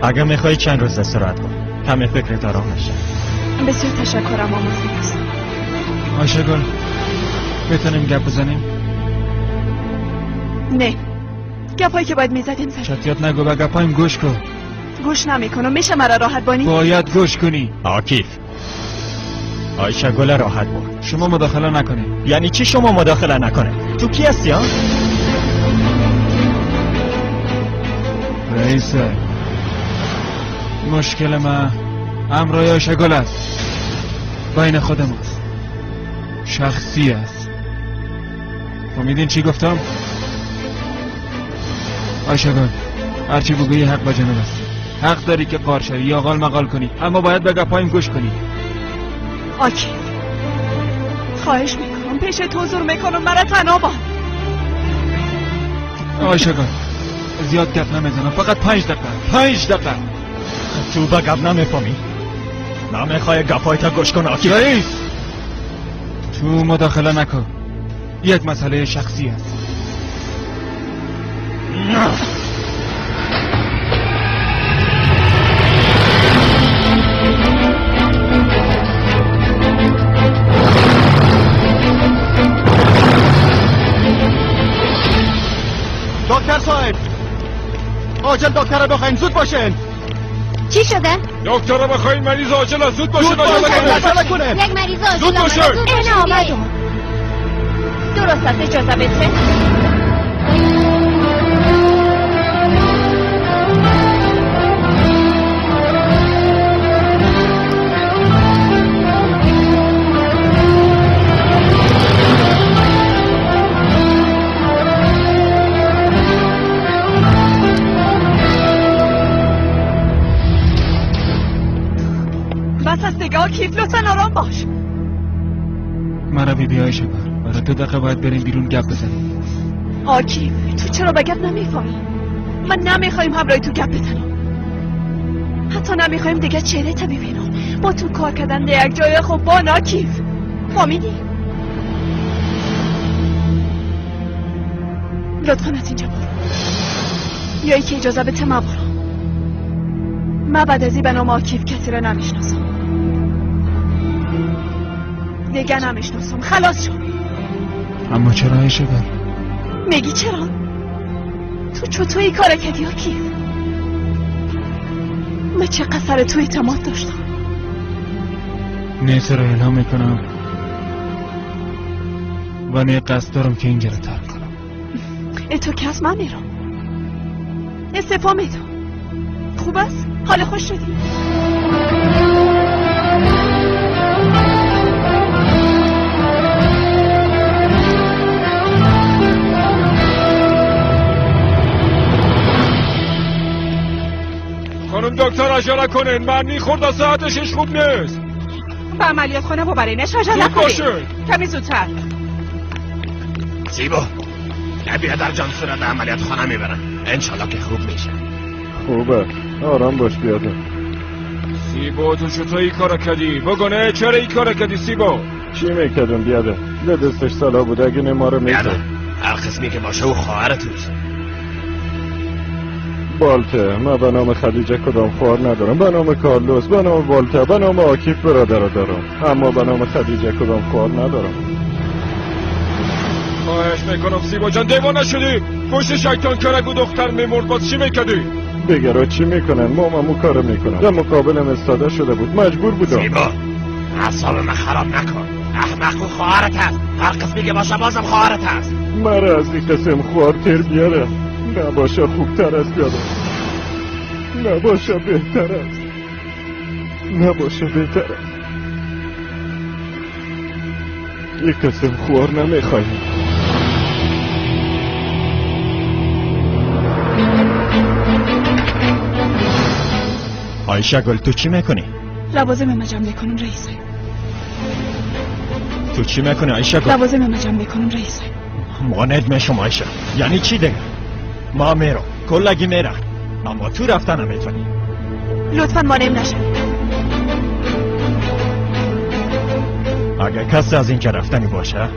اگه میخوای چند روز استراحت کن، کمی فکرت آرام میشه. بسیار تشکرم اما خوب است. آیشه گل، میتونیم گپ بزنیم؟ نه، گپایی که باید میزدیم زدیم. چتیات نگو، به گپایم گوش کن. گوش نمیکنم، میشه مرا راحت بانی؟ باید گوش کنی. آکیف، آیشه گل راحت بود. شما مداخله نکنی. یعنی چی شما مداخله نکنه؟ تو کی هستی ها؟ رئیس، مشکل ما همراه آیشه گل است، بین خود ماست، شخصی است. فهمیدین چی گفتم؟ آیشه گل، هرچی بگویی حق با جنب است. حق داری که قار شوی یا غال مقال کنی، اما باید به گپایم گوش کنی. آکیف، خواهش میکنم، پیش تو زور میکنم، مرا تنها بان. آیشه گل، زیاد گپ نمیزنم، فقط 5 دقیقه. 5 دقیقه. تو به گپ نمیفهمی؟ نمیخوای گپای تا گوش کن آکیف. رئیس، تو مداخله نکن، یک مسئله شخصی است. دکتر صاحب، عاجل دکتر رو بخواین، زود باشین. چی شده؟ دکتر رو بخواین، مریض عاجل، زود باشین. زود باشین، یک مریض عاجل، زود باشین. اینه آمدم. درست است، اجازه بده. بس از دیگه آکیف، لطفا آرام باش. مرا بیبی آیشه گل، برای 2 دقیقه باید بریم بیرون گپ بزنیم. آکیف، تو چرا به گپ نمیفهمی؟ من نمیخوایم همراه تو گپ بزنم، حتی نمیخوایم دیگه چهره تا ببینم. با تو کار کردن در یک جای خوب با آکیف، فهمیدی؟ لطفا از اینجا برو، یا ای که اجازه بده من برو. من بعد از این به نام آکیف کسی را نمیشناسم، دیگه نمیشناسم، خلاص شد. اما چرا آیشه گل؟ میگی چرا؟ تو چطور این کار کردی آکیف؟ من چقدر سر تو اعتماد داشتم. نه تو را اعلام میکنم و نه قصد دارم که اینجا را ترک کنم. ای تو که از من میرم، استعفا میدم. خوب است؟ حال خوش شدی؟ خانم دکتر عجله کنین، من میخورد ساعت 6 خوب نیست. به عملیات خانه ببرینش، عجله کنین، کمی زودتر. سیبو، بیادر جان سرعت عملیات خانه میبرن، انشالله که خوب میشه. خوبه، آرام باش بیادر. سیبو، تو چطور این کارو کردی؟ بگو چرا این کارو کردی سیبو؟ چی میکردم بیادر؟ دستش سالا بود، اگه نه ما رو میزد. هر قسمی که باشه او خواهر توست. بالته، من به نام خدیجه کدام خواهر ندارم، به نام کارلوس، به نام بالته، به نام آکیف برادر دارم، اما به نام خدیجه کدام خواهر ندارم. خواهش میکنم سیبو جان، دیوانه شدی؟ پشت شیطان کرگ و دختر میمرد، باز چی میکردی؟ دیگرا چی میکنن؟ ما همون کارو میکنم. در مقابلم استاده شده بود، مجبور بودم. سیبو، اعصاب من خراب نکن. احمق و خواهرت هست، هر قسمی که باشه بازم خواهرت هست. مرا از این قسم خواهر تر بیاره. نباشه خوبتر است بیادم، نباشه بهتر است، نباشه بهتر است. یک قسم خوار نمیخواهیم. آیشه گل، تو چی میکنی؟ لوازم مجمع میکنم رئیس. تو چی میکنی آیشه گل؟ لوازم مجمع میکنم رئیس. ماند میشم آیشه. یعنی چی دیگه؟ ما میرم، کلگی میرم، اما تو رفتن نمیتونی. لطفا مانعم نشوید. اگه کسی از اینجا رفتنی باشه،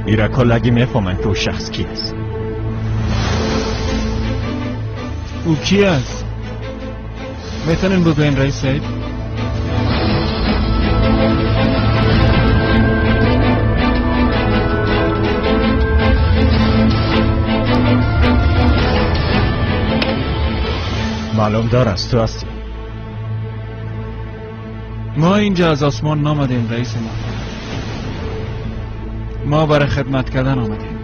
ایره کلگی میفهمن که او شخص کی است. او کی است؟ میتونین بگوین رئیس صاحب؟ معلوم دار است تو هستی. ما اینجا از آسمان نامدیم رئیس ما. ما برای خدمت کردن آمدیم.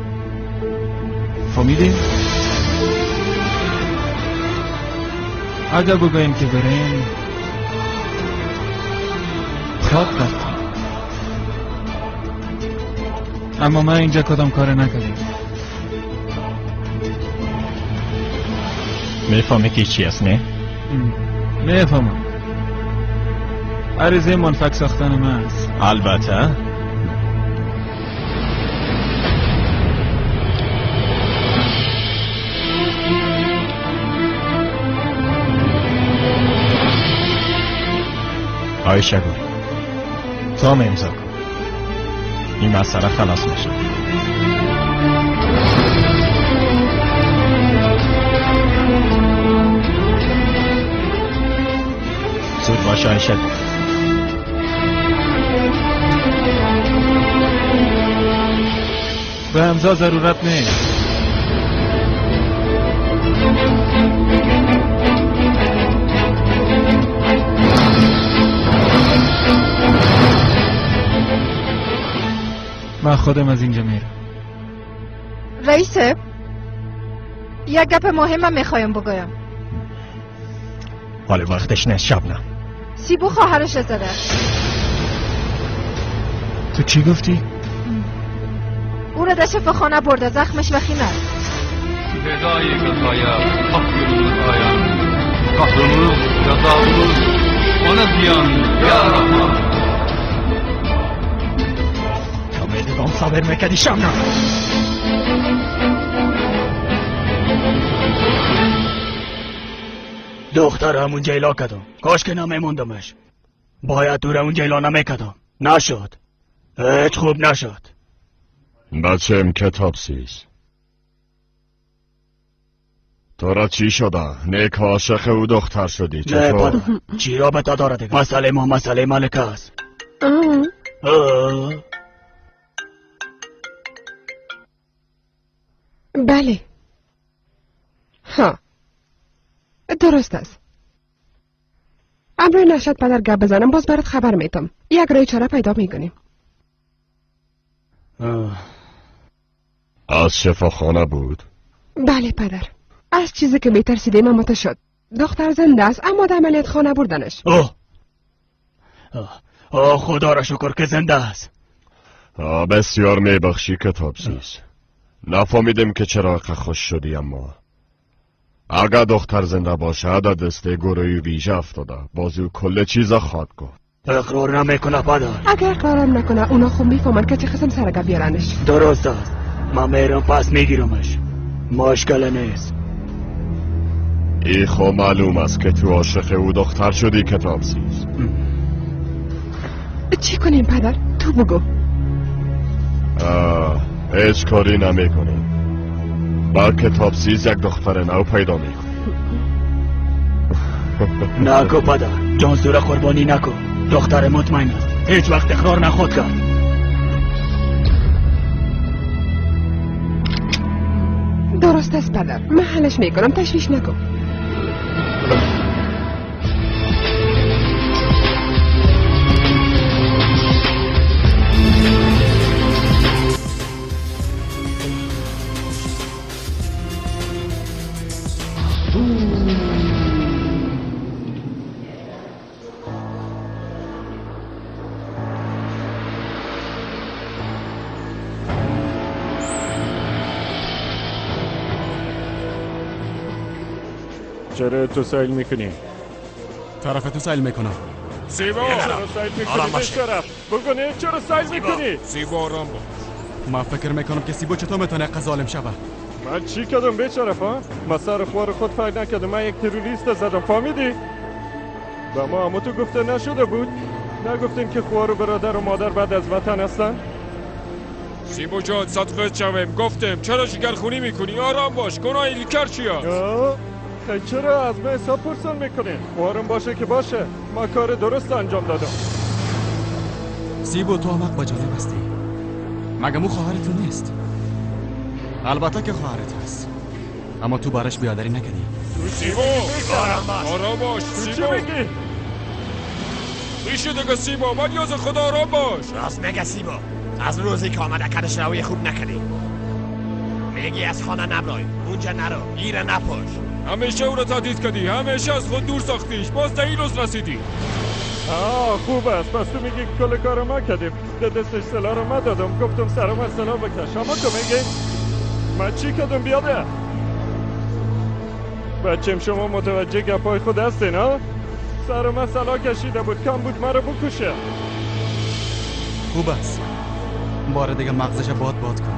فهمیدیم؟ اگر بگوییم که بریم خواب رفتیم، اما من اینجا کدام کار نکردیم. میفهمی که چی است نه؟ میفهمم. عریضه منفک ساختن من است. البته. آیشه گل، تو هم امضا کن. این مسئله خلاص میشه. زود باش آیشه گل. به امضا ضرورت نیست. من خودم از اینجا میرم. رئیس، یک گپ مهم میخوایم بگویم. حال وقتش نیست شبنم. سیبو خواهرش زده. تو چی گفتی؟ او را در شفاخانه برده، زخمش وخیم است. تا میدیدم صبر میکردی شبنم. دختر همون جیلا کدم. کاش که نمیموندمش. باید دور اون جیلا نمیکدم. نشد، هیچ خوب نشد. بچم کتاب سیز، تو را چی شده؟ نیک عاشق او دختر شدی چطور؟ نه پدر، چی رابطه داره دیگه؟ مسئله ما مسئله ملکه است. بله، ها درست است. امروی نشد پدر گپ بزنم، باز برات خبر میتم. یک رای چاره پیدا میکنیم. از شفاخانه بود؟ بله پدر، از چیزی که میترسیدیم اما شد. دختر زنده است، اما در عملیات خانه بردنش. اوه اوه، خدا را شکر که زنده است. بسیار میبخشی کتاب سیز، نفهمیدیم که چرا خوش شدی، اما اگر دختر زنده باشه در دست گروه ویژه افتاده، باز او کل چیزا خواد گفت. اقرار نمیکنه پدر. اگر اقرارم نکنه اونا خوب میفهمن که چه قسم سرگه بیارنش. درست است، من میرم پس میگیرمش، مشکل نیست. ای خو معلوم است که تو عاشق او دختر شدی کتاب سیز. چی کنیم پدر؟ تو بگو. هیچ کاری نمیکنیم، بلکه کتاب سیز یک دختر نو پیدا میکنه. نکو پدر، جانسور قربانی نکو. دختر مطمئن است، هیچ وقت اقرار نخود کرد. درست است پدر، من حلش میکنم، تشویش نکن. چرا تو سایل میکنی؟ طرف تو سایل میکنم. سیبا چرا سایل میکنی؟ بگو نه، چرا سایل میکنی؟ سیبا آرام باش. من فکر میکنم که سیبو چطور میتونه ظالم شوه. من چی کردم بیچارف ها؟ من سر خوار خود فکر نکردم، من یک تروریست زدم، فهمیدی؟ و ما همو تو گفته نشده بود؟ نگفتیم که خوار و برادر و مادر بعد از وطن هستن؟ سیبو جان صدقه شویم، گفتم چرا جگرخونی میکنی؟ آرام باش، گناه لیکر چی هست؟ آخه چرا از من حساب پرسان میکنین؟ آروم باشه که باشه، ما کار درست انجام دادم. سیبو تو احمق با جانب هستی. مگه مو خواهر تو نیست؟ البته که خواهرت هست، اما تو براش بیادری نکردی. سیبو آرام باش. سیبو چی میگی؟ میشه دیگه سیبو، من یاز خدا آرام باش. راست میگه سیبو، از روزی که آمده کدش روی خوب نکردی. میگی از خانه نبرای، اونجا نرو، گیره نپاش. همیشه او رو تهدید کردی، همیشه از خود دور ساختیش، باز در این روز رسیدی. آه خوب است، پس تو میگی کل کارو ما کردیم. دستش سلاح رو ما دادم، گفتم سرم از سلاح بکش. شما تو میگی من چی کردم بیاده؟ بچم شما متوجه گپای خود هستین ها؟ سر من سلاح کشیده بود، کم بود مرا بکشه. خوب است، بار دیگه مغزش باد باد کن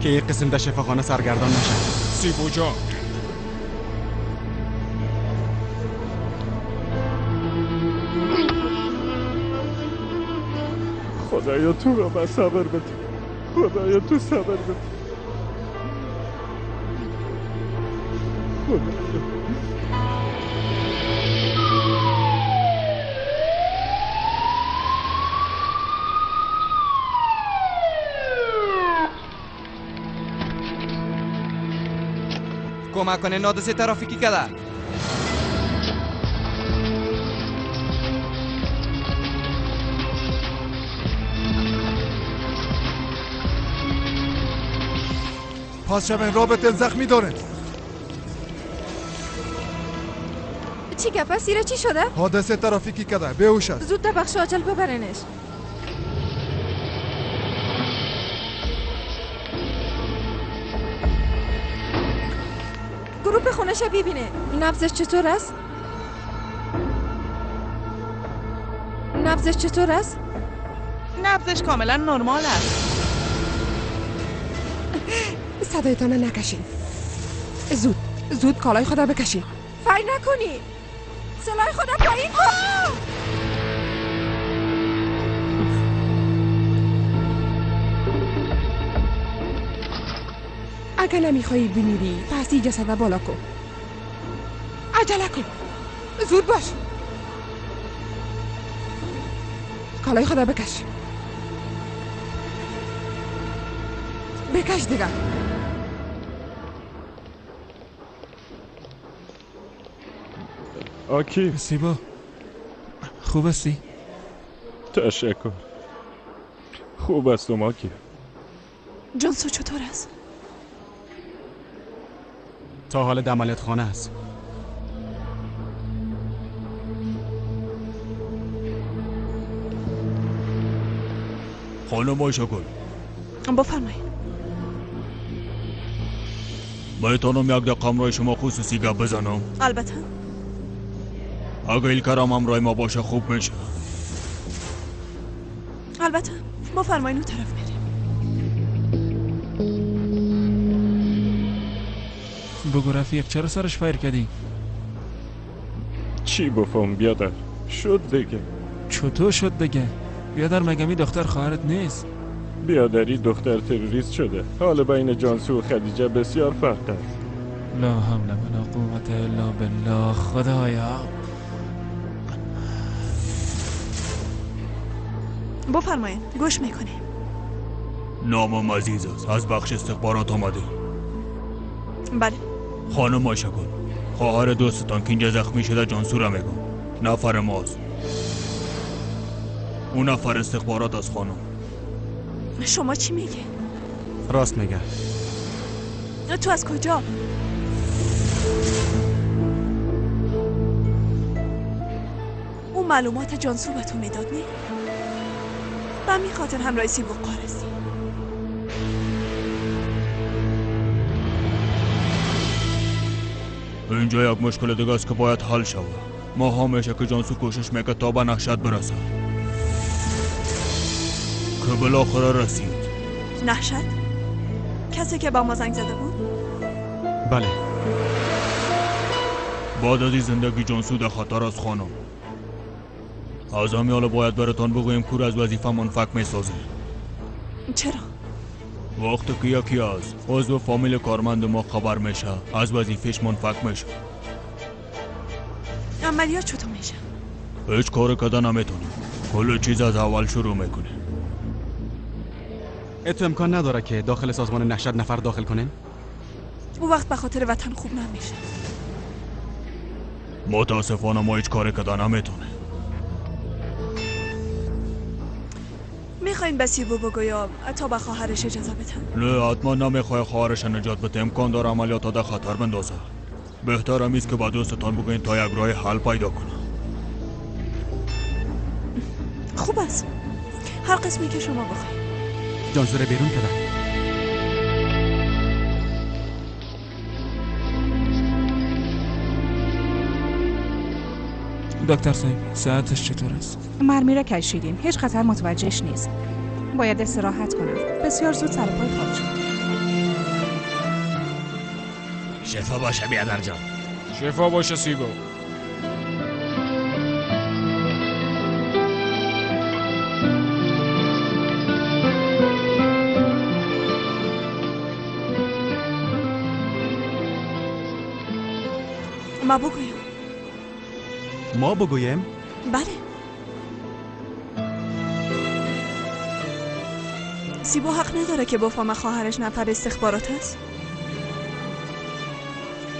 که یک قسم در شفاخانه سرگردان نشه. سیبو جان خدایا تو رو به صبر بده، خدایا تو صبر بده، خدایا. کمک کنه نادسه ترافیکی کده. پاس شوین، رابطه زخمی داره. چی گپ است؟ ایره چی شده؟ حادثه ترافیکی کده، بیهوش است. زود در بخش عاجل ببرینش. گروپ خونش ببینه. نبضش چطور است؟ نبضش چطور است؟ نبضش کاملا نرمال است. صدایتان نکشین. زود زود کالای خدا بکشین. فای نکنی. سلاح خدا پایین کن. اگه نمیخوایی بمیری پس این جسد بالا کن. عجله کن، زود باش. کالای خدا بکش، بکش دیگه. آکی سیبا خوب هستی؟ تشکر، خوب هستم آکی. جانسو چطور است؟ تا حال در عملیات خانه است. خانم آیشه‌گل بفرمایید. میتونم یک دقیقه همراه شما خصوصی گپ بزنم؟ البته. اگه ایلکرم همراه ما باشه خوب میشه. البته بفرمایید، اون طرف میریم. بگو رفیق چرا سرش فایر کردی؟ چی بفهم بیادر؟ شد دیگه. چطور شد دیگه؟ بیادر مگه می دختر خواهرت نیست؟ بیادری دختر تروریست شده. حال بین جانسو و خدیجه بسیار فرق است. لا حول ولا قوة الا بالله. خدایا. بفرمایید گوش میکنیم. نامم عزیز است، از بخش استخبارات آمده. بله. خانم آیشه‌گل، خواهر دوستتان که اینجا زخمی شده جانسو را میگم. نفر ماست. اون نفر استخبارات از خانم. شما چی میگه؟ راست میگه. تو از کجا؟ اون معلومات جانسو به تو میداد نی؟ به همین خاطر همراه سیبو قارسی. اینجا یک مشکل دیگه است که باید حل شود. ما همیشه که جانسو کوشش میکرد تا به نهشت برسد که بالاخره رسید. نهشت؟ کسی که با ما زنگ زده بود؟ بله. بعد از این زندگی جانسو در خطر از خانم. از همین حالا باید براتان بگویم کور از وظیفه منفک میسازیم. چرا؟ وقتی که یکی از عضو فامیل کارمند ما خبر میشه از وظیفه‌ش منفک میشه. عملیات چطور میشه؟ هیچ کار کده نمیتونیم. کل چیز از اول شروع میکنیم. اتو امکان نداره که داخل سازمان نهشت نفر داخل کنیم؟ او وقت به خاطر وطن خوب نمیشه. متاسفانه ما هیچ کار کده نمیتونیم. میخواین به سیبو بگویم تا به خواهرش اجازه بدم؟ نه حتما نمیخوای خواهرش نجات بده. امکان داره عملیات در خطر بندازه. بهتر هم است که با دوستتان بگوین تا یک راه حل پیدا کنه. خوب است، هر قسمی که شما بخواید. جانسور بیرون کردن. دکتر صاحب ساعتش چطور است؟ مرمی را کشیدیم، هیچ خطر متوجهش نیست. باید استراحت کنم. بسیار زود سر پای خواهد شد. شفا باشه بیادر جان. شفا باشه سیبو. ما بگویم. ما بگویم؟ بله. سیبو حق نداره که بفهمه خواهرش نفر استخبارات است؟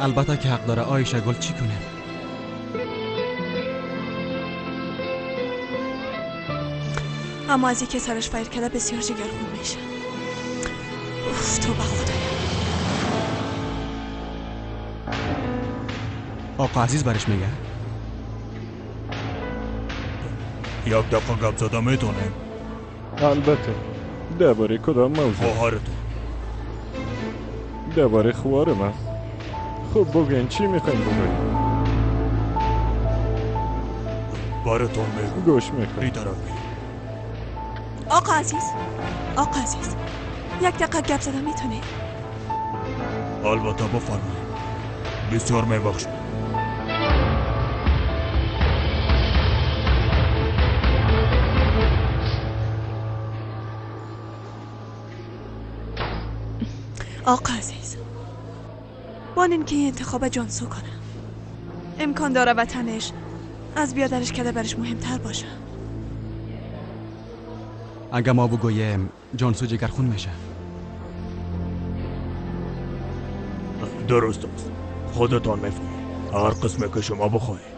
البته که حق داره. آیشه گل چی کنه؟ اما از اینکه سرش فیر کرده بسیار جگرخون میشه. اوف تو به خدایا. آقا عزیز برش میگه یک دقیقه گپ زده میتونیم؟ البته. درباره کدام موضوع؟ خواهرتون. درباره خواهرم است. خب بگین چی میخواین بگوین؟ براتون میگم. گوش میکنم. این طرف. آقا عزیز، آقا عزیز، یک دقیقه گپ زده میتونی؟ البته بفرمایید. بسیار میبخشم. آقا عزیز، بانین که این انتخاب جانسو کنه. امکان داره وطنش از بیادرش کده برش مهمتر باشه. اگه ما بگویم جانسو جگرخون میشه. درست است، خودتان میفهمید. هر قسمه که شما بخواهید.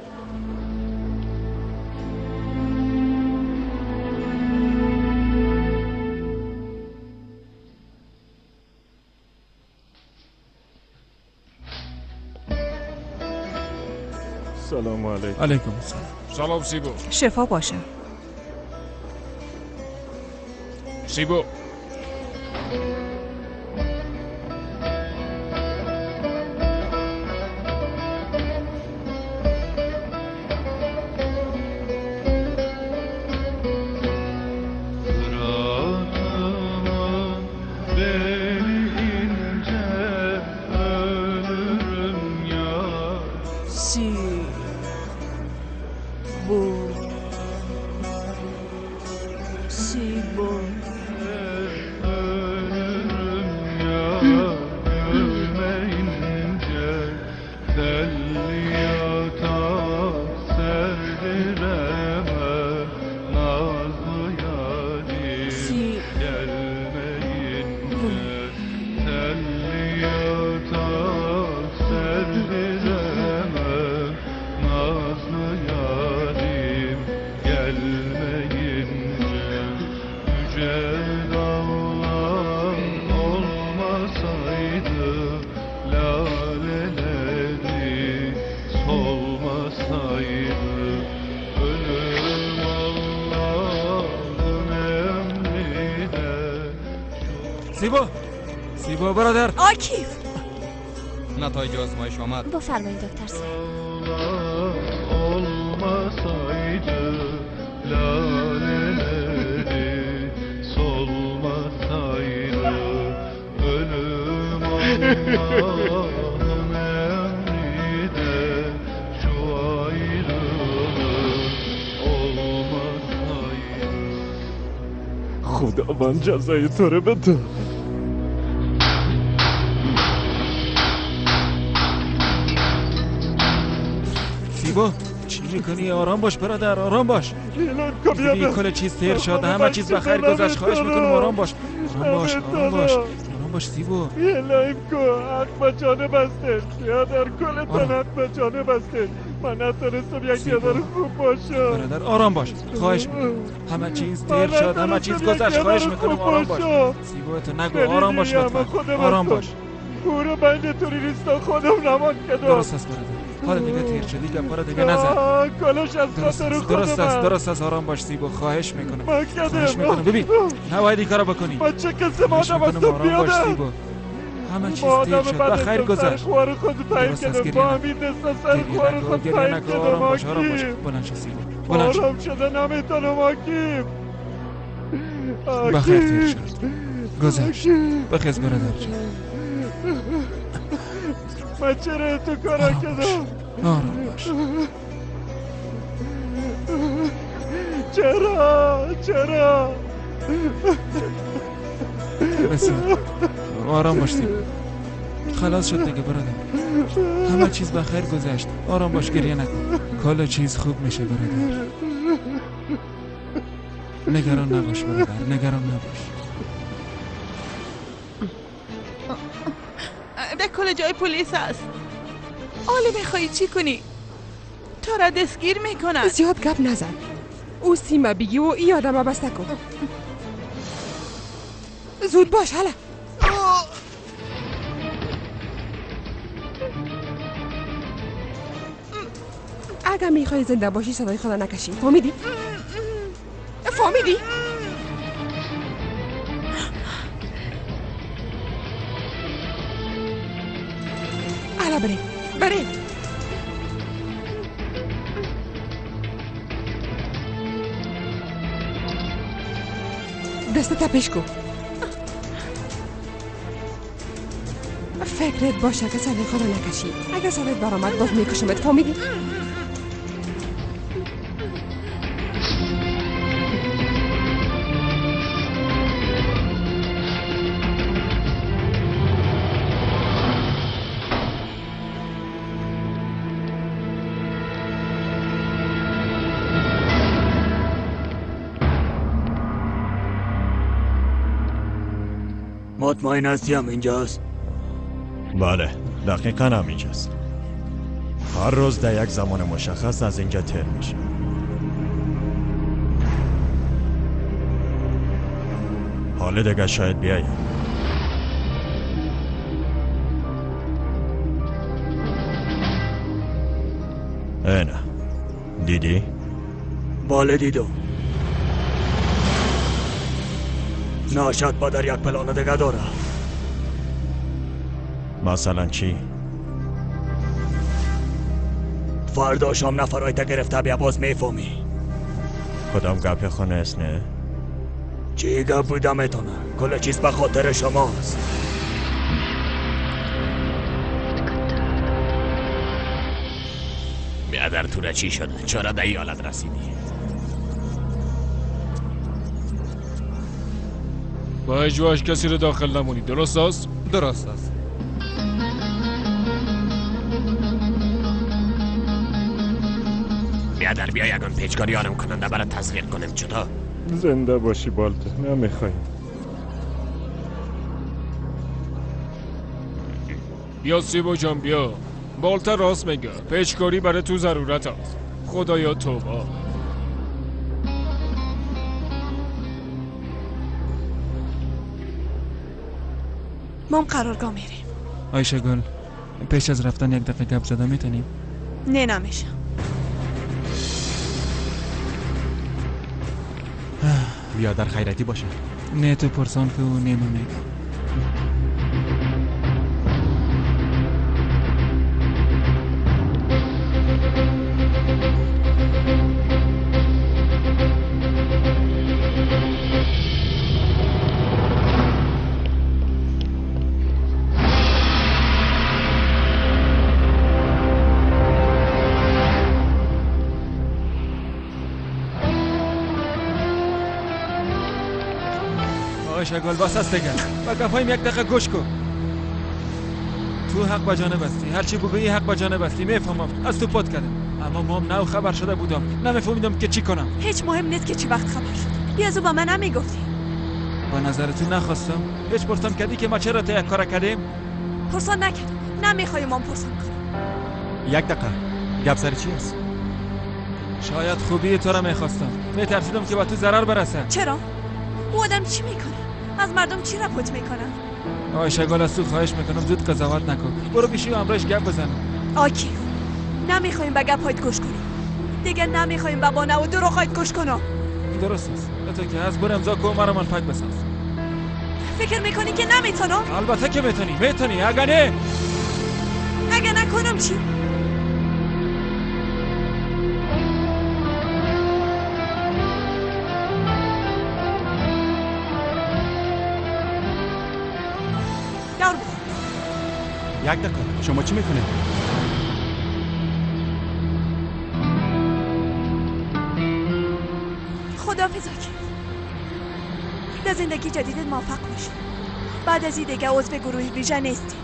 سلام علیکم. علیکم السلام. سلام سیبو. شفا باشه سیبو. سیبو، سیبو برادر. آکیف، نتایج آزمایش آمد. بفرمایید دکتر صاحب. خداوند جزای تو رو بده. سیبو چی میکنی؟ آرام باش برادر، آرام باش. ببین کل چیز تیر شد، همه چیز به خیر گذشت. خواهش میکنم آرام باش، آرام باش، آرام باش، آرام باش سیبو. الهیم کو حق به جانب بسته بیادر، کلتان حق به جانب بسته. من نتونستم یک بیادر خوب باشم. برادر آرام باش، خواهش میکنم. همه چیز تیر شد، همه چیز گذشت. خواهش میکنم آرام باش. سیبو تو نگو، آرام باش لطفا، آرام باش. او رو بین توریستا خودم روان کردم. درست است برادر، حالا دیگه تیر شدی، گپا رو دیگه نزن. کلش از خاطر خودم. درست است، درست است، آرام باش سیبو، خواهش میکنم، خواهش میکنم. ببین نباید این کارو بکنی. من چه قسم آدم از تو آرام باش سیبو، همه چیز تیر شد، به خیر گذشت. درست است، گریه نکن، گریه نکن، آرام باش، آرام باش. بلند شو سیبو، بلند شو. آرام شده نمیتونم آکیب. به خیر تیر شد، گذشت. بخیز برادر جان. من چرا تو کارا کردم؟ آرام باش. چرا؟ چرا؟ بسیار آرام باش سیبو، خلاص شد دیگه برادر، همه چیز به خیر گذشت. آرام باش، گریه نکن، کل چیز خوب میشه برادر. نگران نباش برادر، نگران نباش. در کل جای پلیس است. حالا میخوایی چی کنی؟ تا را دستگیر میکنن. زیاد گپ نزن. او سیما بگی و ای آدم بسته کن. زود باش حالا. اگر میخوای زنده باشی صدای خدا نکشی، فهمیدی؟ فهمیدی؟ حالا بریم، بریم. دستت پیش کو. فکرت باشه که صدای خدا نکشی. اگر صدایت برآمد باز میکشمت، فهمیدی؟ مطمئن هستی هم اینجاست؟ بله، دقیقا هم اینجاست. هر روز در یک زمان مشخص از اینجا تیر میشه. حالا دیگه شاید بیایی. اینه دیدی؟ بله دیدم. ناشد پدر یک پلان دیگه داره. مثلا چی؟ فردا شام نفرهای تا گرفته بیا باز میفهمی. کدام گپی خانه است نه؟ چی گپ بوده میتونه؟ کل چیز به خاطر شماست. بیادر تو را چی شده؟ چرا در این حالت رسیدی؟ با هیچ وجه کسی رو داخل نمونی، درست است؟ درست است. بیادر بیا یگان پیچکاری آرام کننده برای تزریق کنیم. چطور؟ زنده باشی بالته، نمیخوایم. بیا سیبو جان بیا. بالته راست میگه، پیچکاری برای تو ضرورت است. خدایا توبه. ما هم قرارگاه میریم. آیشه گل، پیش از رفتن یک دقیقه گپ زده میتونیم؟ نه نمیشه. بیادر خیرتی باشه. نه تو پرسان که او نیمه میگم. آیشه گل بس است دیگه. با گپایم یک دقیقه گوش کن. تو حق به جانب هستی، هرچی بگویی حق به جانب هستی، میفهمم. از تو پات کردم. اما ما نو خبر شده بودم، نمیفهمیدم که چی کنم. هیچ مهم نیست که چی وقت خبر شد. بیا زو با من نمیگفتی. با نظر تو نخواستم. هیچ پرسان کردی که ما چرا تا یک کار کردیم؟ پرسان نکردم. نمیخوایم من پرسان کنم. یک دقیقه. گپ سر چی است؟ شاید خوبی تو را میخواستم. میترسیدم که با تو ضرر برسه. چرا؟ او آدم چی میکنه؟ از مردم چی را پت میکنه؟ آیشه گل از تو خواهش میکنم زود قضاوت نکن. برو پیشی و همراهش گپ بزن. آکیف نمیخوایم به گپ هایت گوش کنیم. دیگه نمیخوایم به بانه و دروغ هایت گوش کنم. درست است. تو که از برو امضا کن مرا منفک بساز. فکر میکنی که نمیتونم؟ البته که میتونی. میتونی. اگه نه اگه نکنم چی؟ یک دقیقه شما چی میکنید؟ خداحافظ آکیف. در زندگی جدیدت موفق باشی. بعد از این دیگه عضو گروه ویژه نیستی.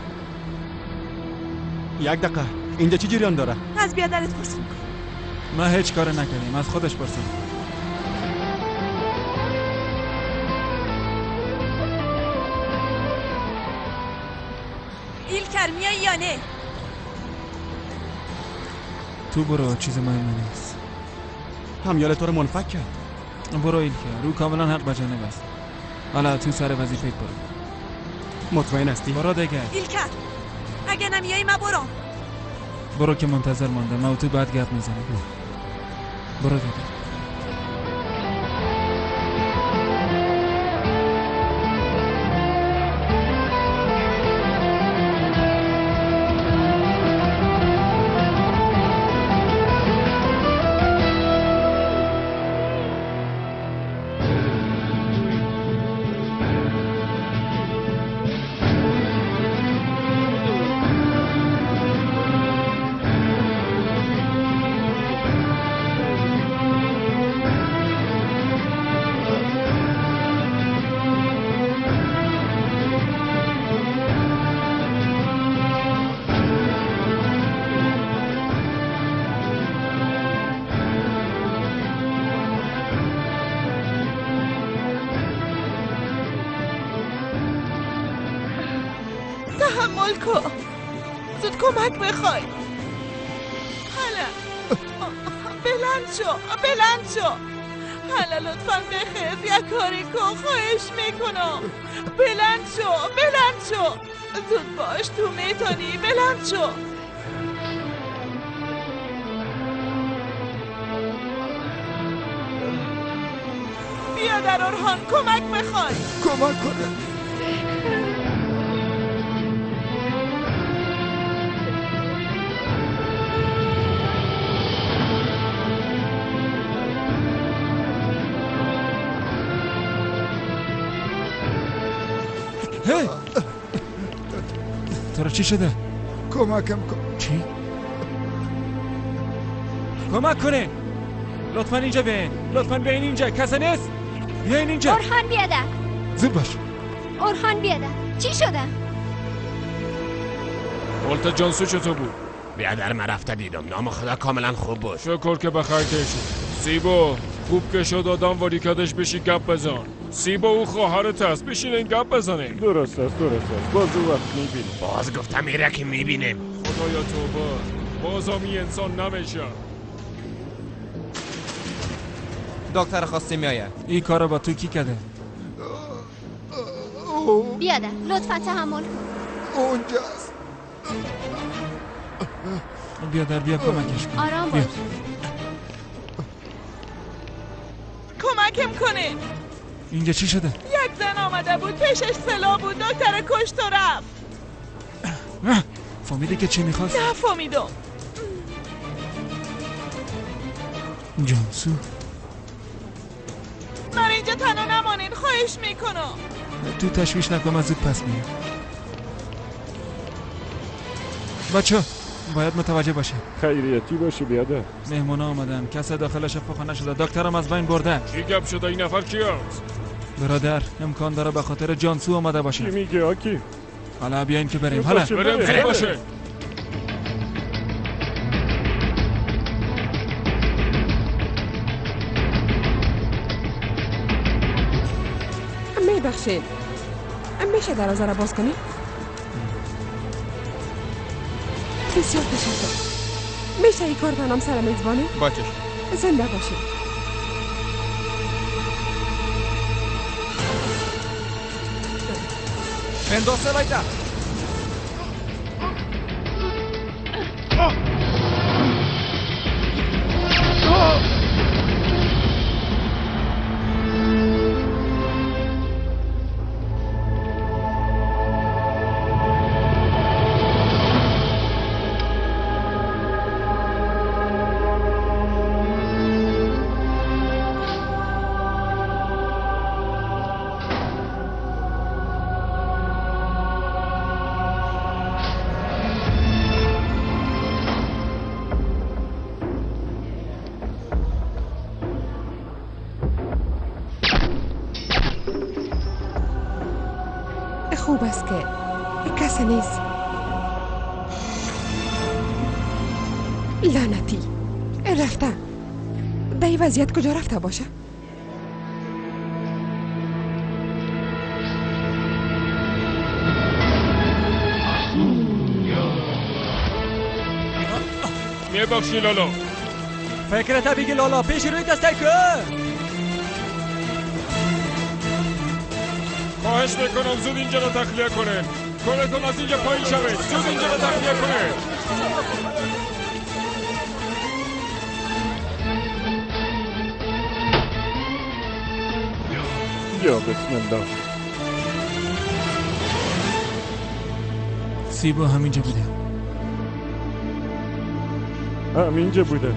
یک دقیقه اینجا چی جریان داره؟ از بیادرت پرسون کن. ما هیچ کار نکردیم، از خودش پرسون. ایلکر میای یا نه؟ تو برو، چیز مهمی نیست. همیال تو رو منفک کرد. برو ایلکر، رو کاملا حق به جانب است. حالا تو سر وظیفه‌ت برو. مطمئن هستی؟ برو دیگه. ایلکر اگه نمیای ما برو. برو که منتظر مانده. ما تو بعد گپ میزنیم. برو دیگه. تحمل کن، زود کمک بخوای. حالا بلند شو، بلند شو. حالا لطفا بخیز، یک کاری کن، خواهش میکنم. بلند شو، بلند شو، زود باش، تو میتونی، بلند شو. بیا در اورهان، کمک بخوای. کمک کنه. هی! تو را چی شده؟ کمکم کن. چی؟ کمک کنه. لطفا اینجا بیاین. لطفا بیاین اینجا. کسی نیست؟ بیاین اینجا. اورهان بیادر. زود باش. اورهان بیادر. چی شده؟ حالت جانسو چطور بود؟ بیادر من رفته دیدم. نام خدا کاملا خوب بود. شکر که بخیر شد. سیبو خوب که شد آدم واریکادش بشی گپ بزن. سیبو او خواهرت است، بشین این گپ بزنیم. درست است، درست است. باز او وقت میبینیم. باز گفتم ایره که میبینیم. خدایا توبه، بازم این انسان نمیشه. دکتر خواسته میآید. این کارو با تو کی کرده؟ بیادر لطفا تحمل کن. اونجاست. بیادر بیا کمکش کن. آرام باش. کمکم کنه. اینجا چی شده؟ یک زن آمده بود، پیشش سلاح بود، دکتر کشت و رفت. فهمیدی که چی میخواست؟ نه فهمیدم. جانسو من اینجا تنها نمانین، خواهش میکنم. تو تشویش نکن، من زود پس میام. بچه باید متوجه باشه. خیریتی باشه بیادر. مهمون آمدن، کسی داخل شفاخانه شده، دکترم از بین برده. چی گپ شده؟ این نفر کی است؟ برادر امکان داره به خاطر جانسو آمده باشه. چی میگه آکی؟ حالا بیاین که بریم. حالا بریم باشه. میبخشید، میشه دروازه را باز کنی؟ بسیار تشکر. میشه این کار تنام سر میزبانه؟ باشه. زنده باشید. انداز سلایتا. خوب است که کسی نیست. لعنتی رفته. در این وضعیت کجا رفته باشه؟ میبخشی لالا. فکرت بگی لالا پیش روی دسته که خواهش میکنم زود اینجا را تخلیه کنه. کلتون از اینجا پایین شوید. زود اینجا را تخلیه کنه. یا بسم الله. سیبو همینجا بوده. همینجا بوده.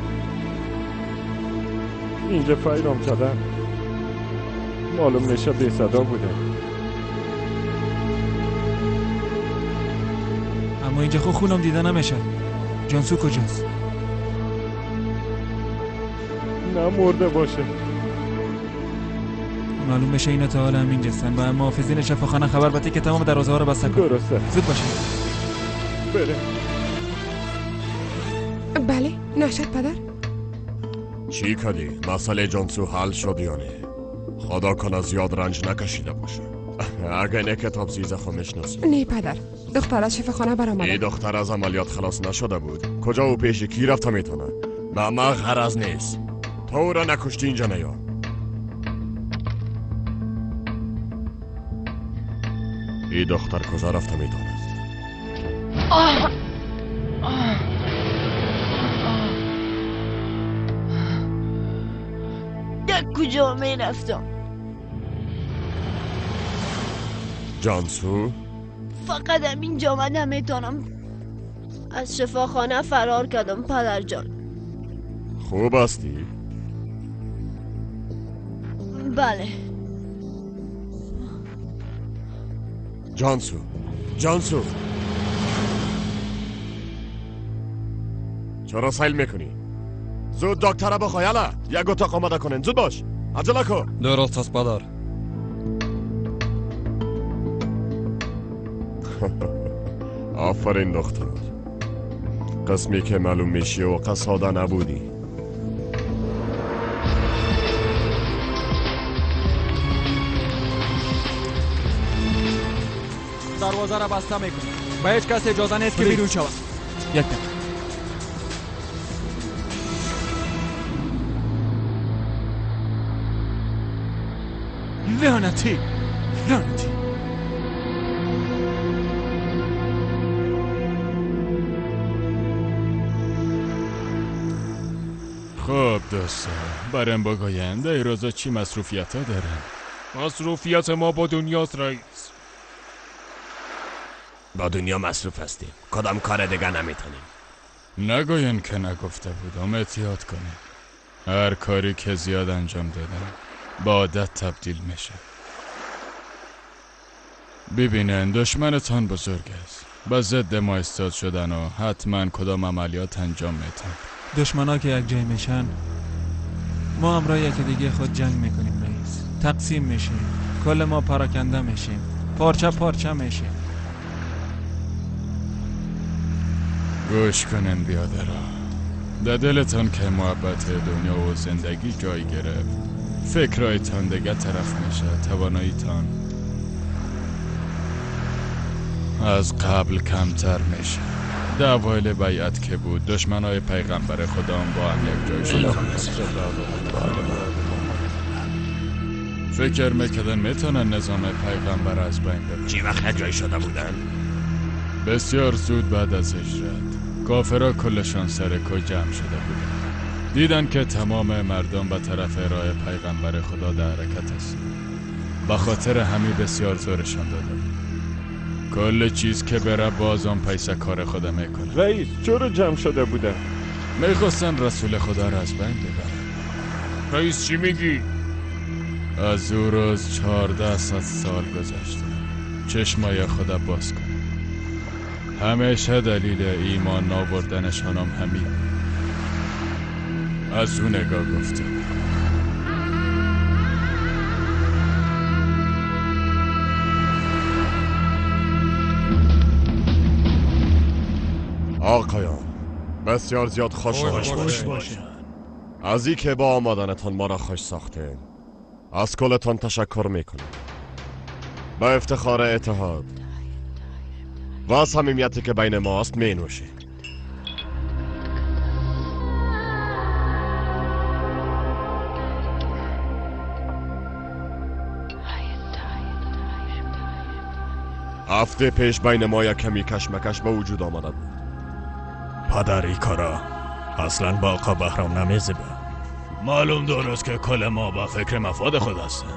اینجا فایرم کردن. معلوم میشه بی صدا بوده. اما اینجا خو خونم دیده نمیشه. جانسو کجاست؟ نمرده باشه. معلوم میشه اینا تا حالا همینجاستن. با محافظین شفاخانه خبر بده که تمام دروازه ها رو بسته کن. درسته. زود باشه. بره. بله نشد پدر. چی کردی؟ مسئله جانسو حل شد یا نه؟ خدا کنه زیاد رنج نکشیده باشه. اگه نه کتاب زیزه خو میشناسی. نه پدر، دختر از شفاخانه برآمده. این دختر از عملیات خلاص نشده بود. کجا و پیش کی رفته میتونه؟ به ما غرض نیست. تا او را نکشتی اینجا نیا. این دختر کجا رفته میتونه؟ در کجا میرفتم؟ جانسو؟ فقط همینجا من نمیتونم. از شفاخانه فرار کردم پدر جان. خوب هستی؟ بله. جانسو، جانسو، چرا سیل میکنی؟ زود دکتر بخواه. یالا یک اتاق آماده کنین. زود باش، عجله کن. درست است پدر. آفرین دختر. قسمی که معلوم میشی و قصاده نبودی. دروازه را بسته میکنم. به هیچ کس اجازه نیست که بیرون شود. یک دقیقه. لعنتی، لعنتی. خب دوستا، برم بگویم در روزا چی مصروفیت ها دارن؟ مصروفیت ما با دنیاست رئیس. با دنیا مصروف هستیم، کدام کار دیگه نمیتونیم. نگوین که نگفته بودم. احتیاط کنیم. هر کاری که زیاد انجام دادم با عادت تبدیل میشه. ببینن دشمنتان بزرگ است. با ضد ما استاد شدن و حتما کدام عملیات انجام میتن. دشمنا که یک جای میشن، ما همراه یکی دیگه خود جنگ میکنیم رئیس. تقسیم میشیم، کل ما پراکنده میشیم، پارچه پارچه میشیم. گوش کنن بیادرا، در دلتان که محبت دنیا و زندگی جای گرفت، فکرایتان دیگه طرف میشه، تواناییتان از قبل کمتر میشه. در اوایل بیعت که بود دشمنای پیغمبر خدا هم با هم یک جای شدن. فکر میکردن میتونن نظام پیغمبر از بین ببرن. چی وقت یک جای شده بودن؟ بسیار زود بعد از هجرت کافرها کلشان سر کو جمع شده بودن. دیدن که تمام مردم به طرف راه پیغمبر خدا در حرکت است. به خاطر همی بسیار زورشان داده بود. کل چیز که بره بازم پیسه کار خدا میکنه. رئیس چرا جمع شده بودن؟ میخواستن رسول خدا را از بین ببرن. رئیس چی میگی؟ از او روز 1400 سال گذشته. چشمای خدا باز کن. همیشه دلیل ایمان ناوردنشان هم همین. از او نگاه گفتم. آقایان بسیار زیاد خوش باشید. از این که با آمدنتان ما را خوش ساختین از کلتان تشکر میکنم. با افتخار اتحاد و صمیمیتی که بین ماست می نوشیم. هفته پیش بین ما یک کمی کشمکش به وجود آمده بود. پدر ای کارا اصلا با آقا بهرام نمیزیبه. معلوم درست که کل ما با فکر مفاد خود هستیم.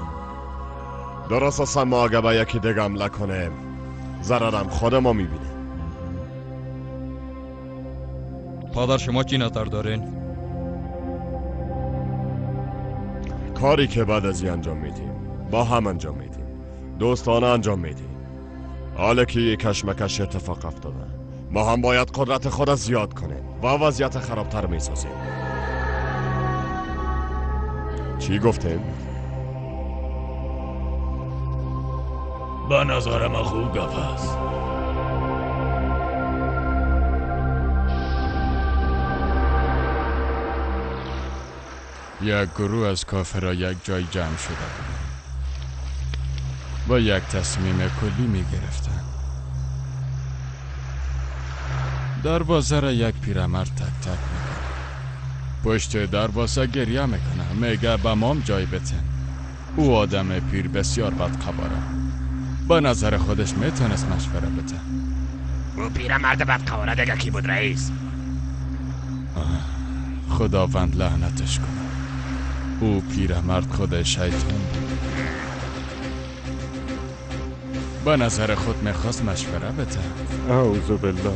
درست است، ما اگه به یکی دیگه حمله کنیم ضررم خود ما میبینیم. پادر شما چی نظر دارین؟ کاری که بعد از این انجام میدیم با هم انجام میدیم، دوستانه انجام میدیم. حالا که یک کشمکش اتفاق افتاده ما هم باید قدرت خود را زیاد کنیم و وضعیت خرابتر میسازیم. چی گفتیم؟ به نظر من خوب گپ است. یک گروه از کافرها یک جای جمع شده با یک تصمیم کلی می گرفتن. دروازه را یک پیرمرد تک تک میکنه. پشت دروازه گریه میکنه، میگه به مام جای بتن. او آدم پیر بسیار بدقواره. به نظر خودش میتونست مشوره بده. او پیرمرد بدقواره دیگه کی بود رئیس؟ خداوند لعنتش کنه. او پیرمرد خود شیطان بود. به نظر خود میخواست مشوره بده. اعوذ بالله.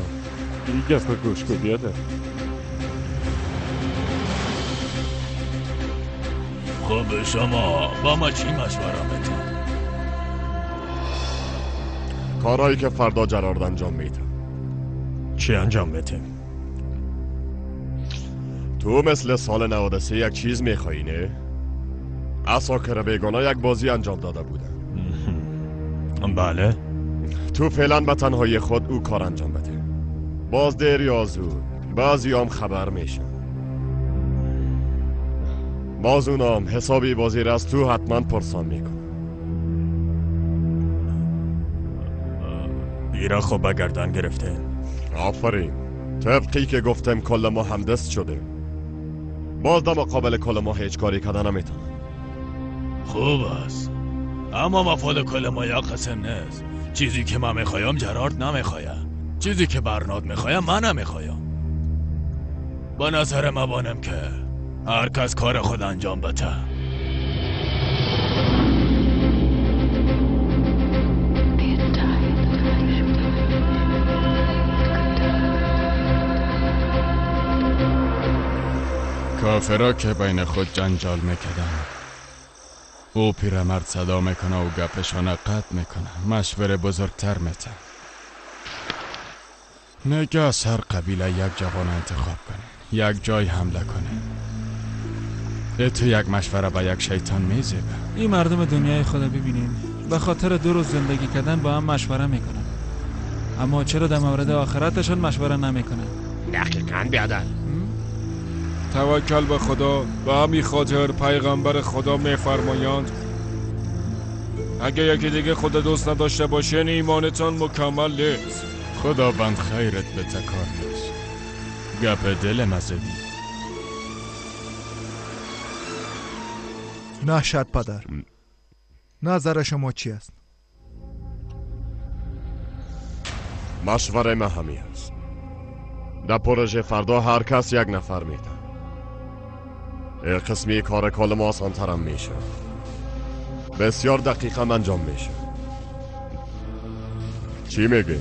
این گپ گوش کو بیاده. خب شما با ما چی مشوره میدید؟ کارهایی که فردا جرارد انجام میده. چی انجام میدیم؟ تو مثل سال 93 یک چیز میخوایی نه؟ عساکر بیگانه یک بازی انجام داده بودن. بله. تو فعلا به تنهایی خود او کار انجام بده. باز دیر یا زود بعضی هم خبر میشن. باز اونام حسابی بازی را از تو حتما پرسان میکن. ایرا خوب گردن گرفته. آفرین. طبقی که گفتم کل ما همدست شدیم. باز در مقابل کل ما هیچ کاری کردن نمیتونم. خوب است، اما مفاد کل ما یک قسم نیست. چیزی که من میخوایم جرارد نمیخوایم، چیزی که برناد میخوایم من نمیخوایم. با نظر ما بانم که هر کس کار خود انجام بده. کافرها که بین خود جنجال میکردن، او پیرمرد صدا میکنه و گپشان قطع میکنه. مشوره بزرگتر میته. میگه از هر قبیله یک جوان انتخاب کنه، یک جای حمله کنه. تو یک مشوره با یک شیطان میزیبه. این مردم دنیای خدا ببینین، به خاطر 2 روز زندگی کردن با هم مشوره میکنن، اما چرا در مورد آخرتشان مشوره نمیکنن؟ دقیقاً بیادر. توکل به خدا. به همین خاطر پیغمبر خدا میفرمایند اگه یکی دیگه خود دوست نداشته باشین ایمانتان مکمل نیست. خداوند خیرت به کارلوس. گپ دل مزدی. نشد پدر. نظر شما چی است؟ مشوره ما همی است. در پروژه فردا هر کس یک نفر میده. قسمی کار کل ما آسان‌ترم میشه. بسیار دقیق هم انجام میشه. چی میگی؟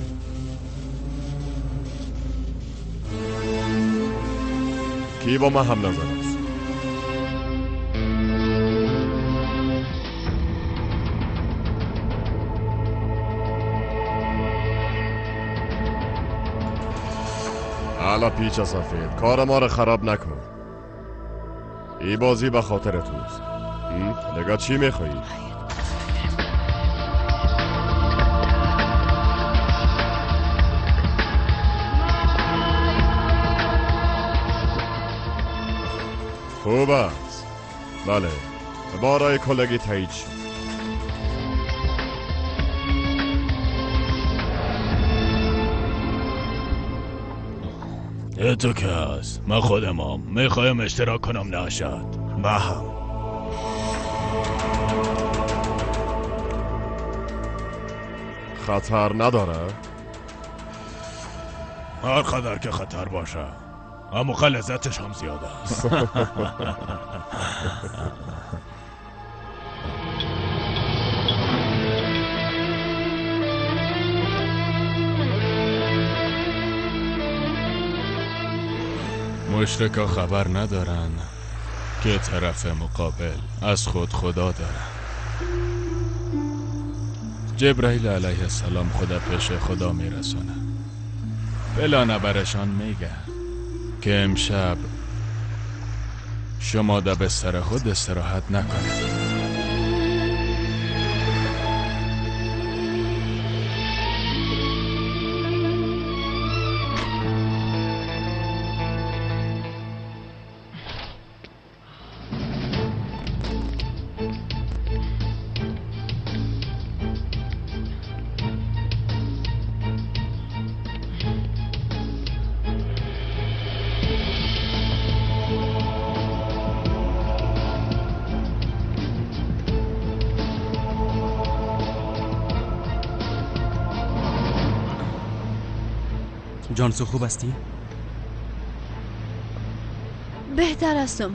کی با ما هم نظر است؟ حالا پیچ سفید، کار ما را خراب نکن. ای بازی به خاطر توست. دیگه چی میخوایی؟ خوب است. بله، بارای کلگی تایید شد. تو که هست، من خودم میخوایم اشتراک کنم. نشد من هم. خطر نداره؟ هر قدر که خطر باشه، اما لذتش هم زیاد است. مشرکا خبر ندارن که طرف مقابل از خود خدا دارن. جبرائیل علیه السلام خدا پیش خدا میرسانه. بلا نبرشان میگه که امشب شما در بستر خود استراحت نکنید. جانسو خوب هستی؟ بهتر هستم.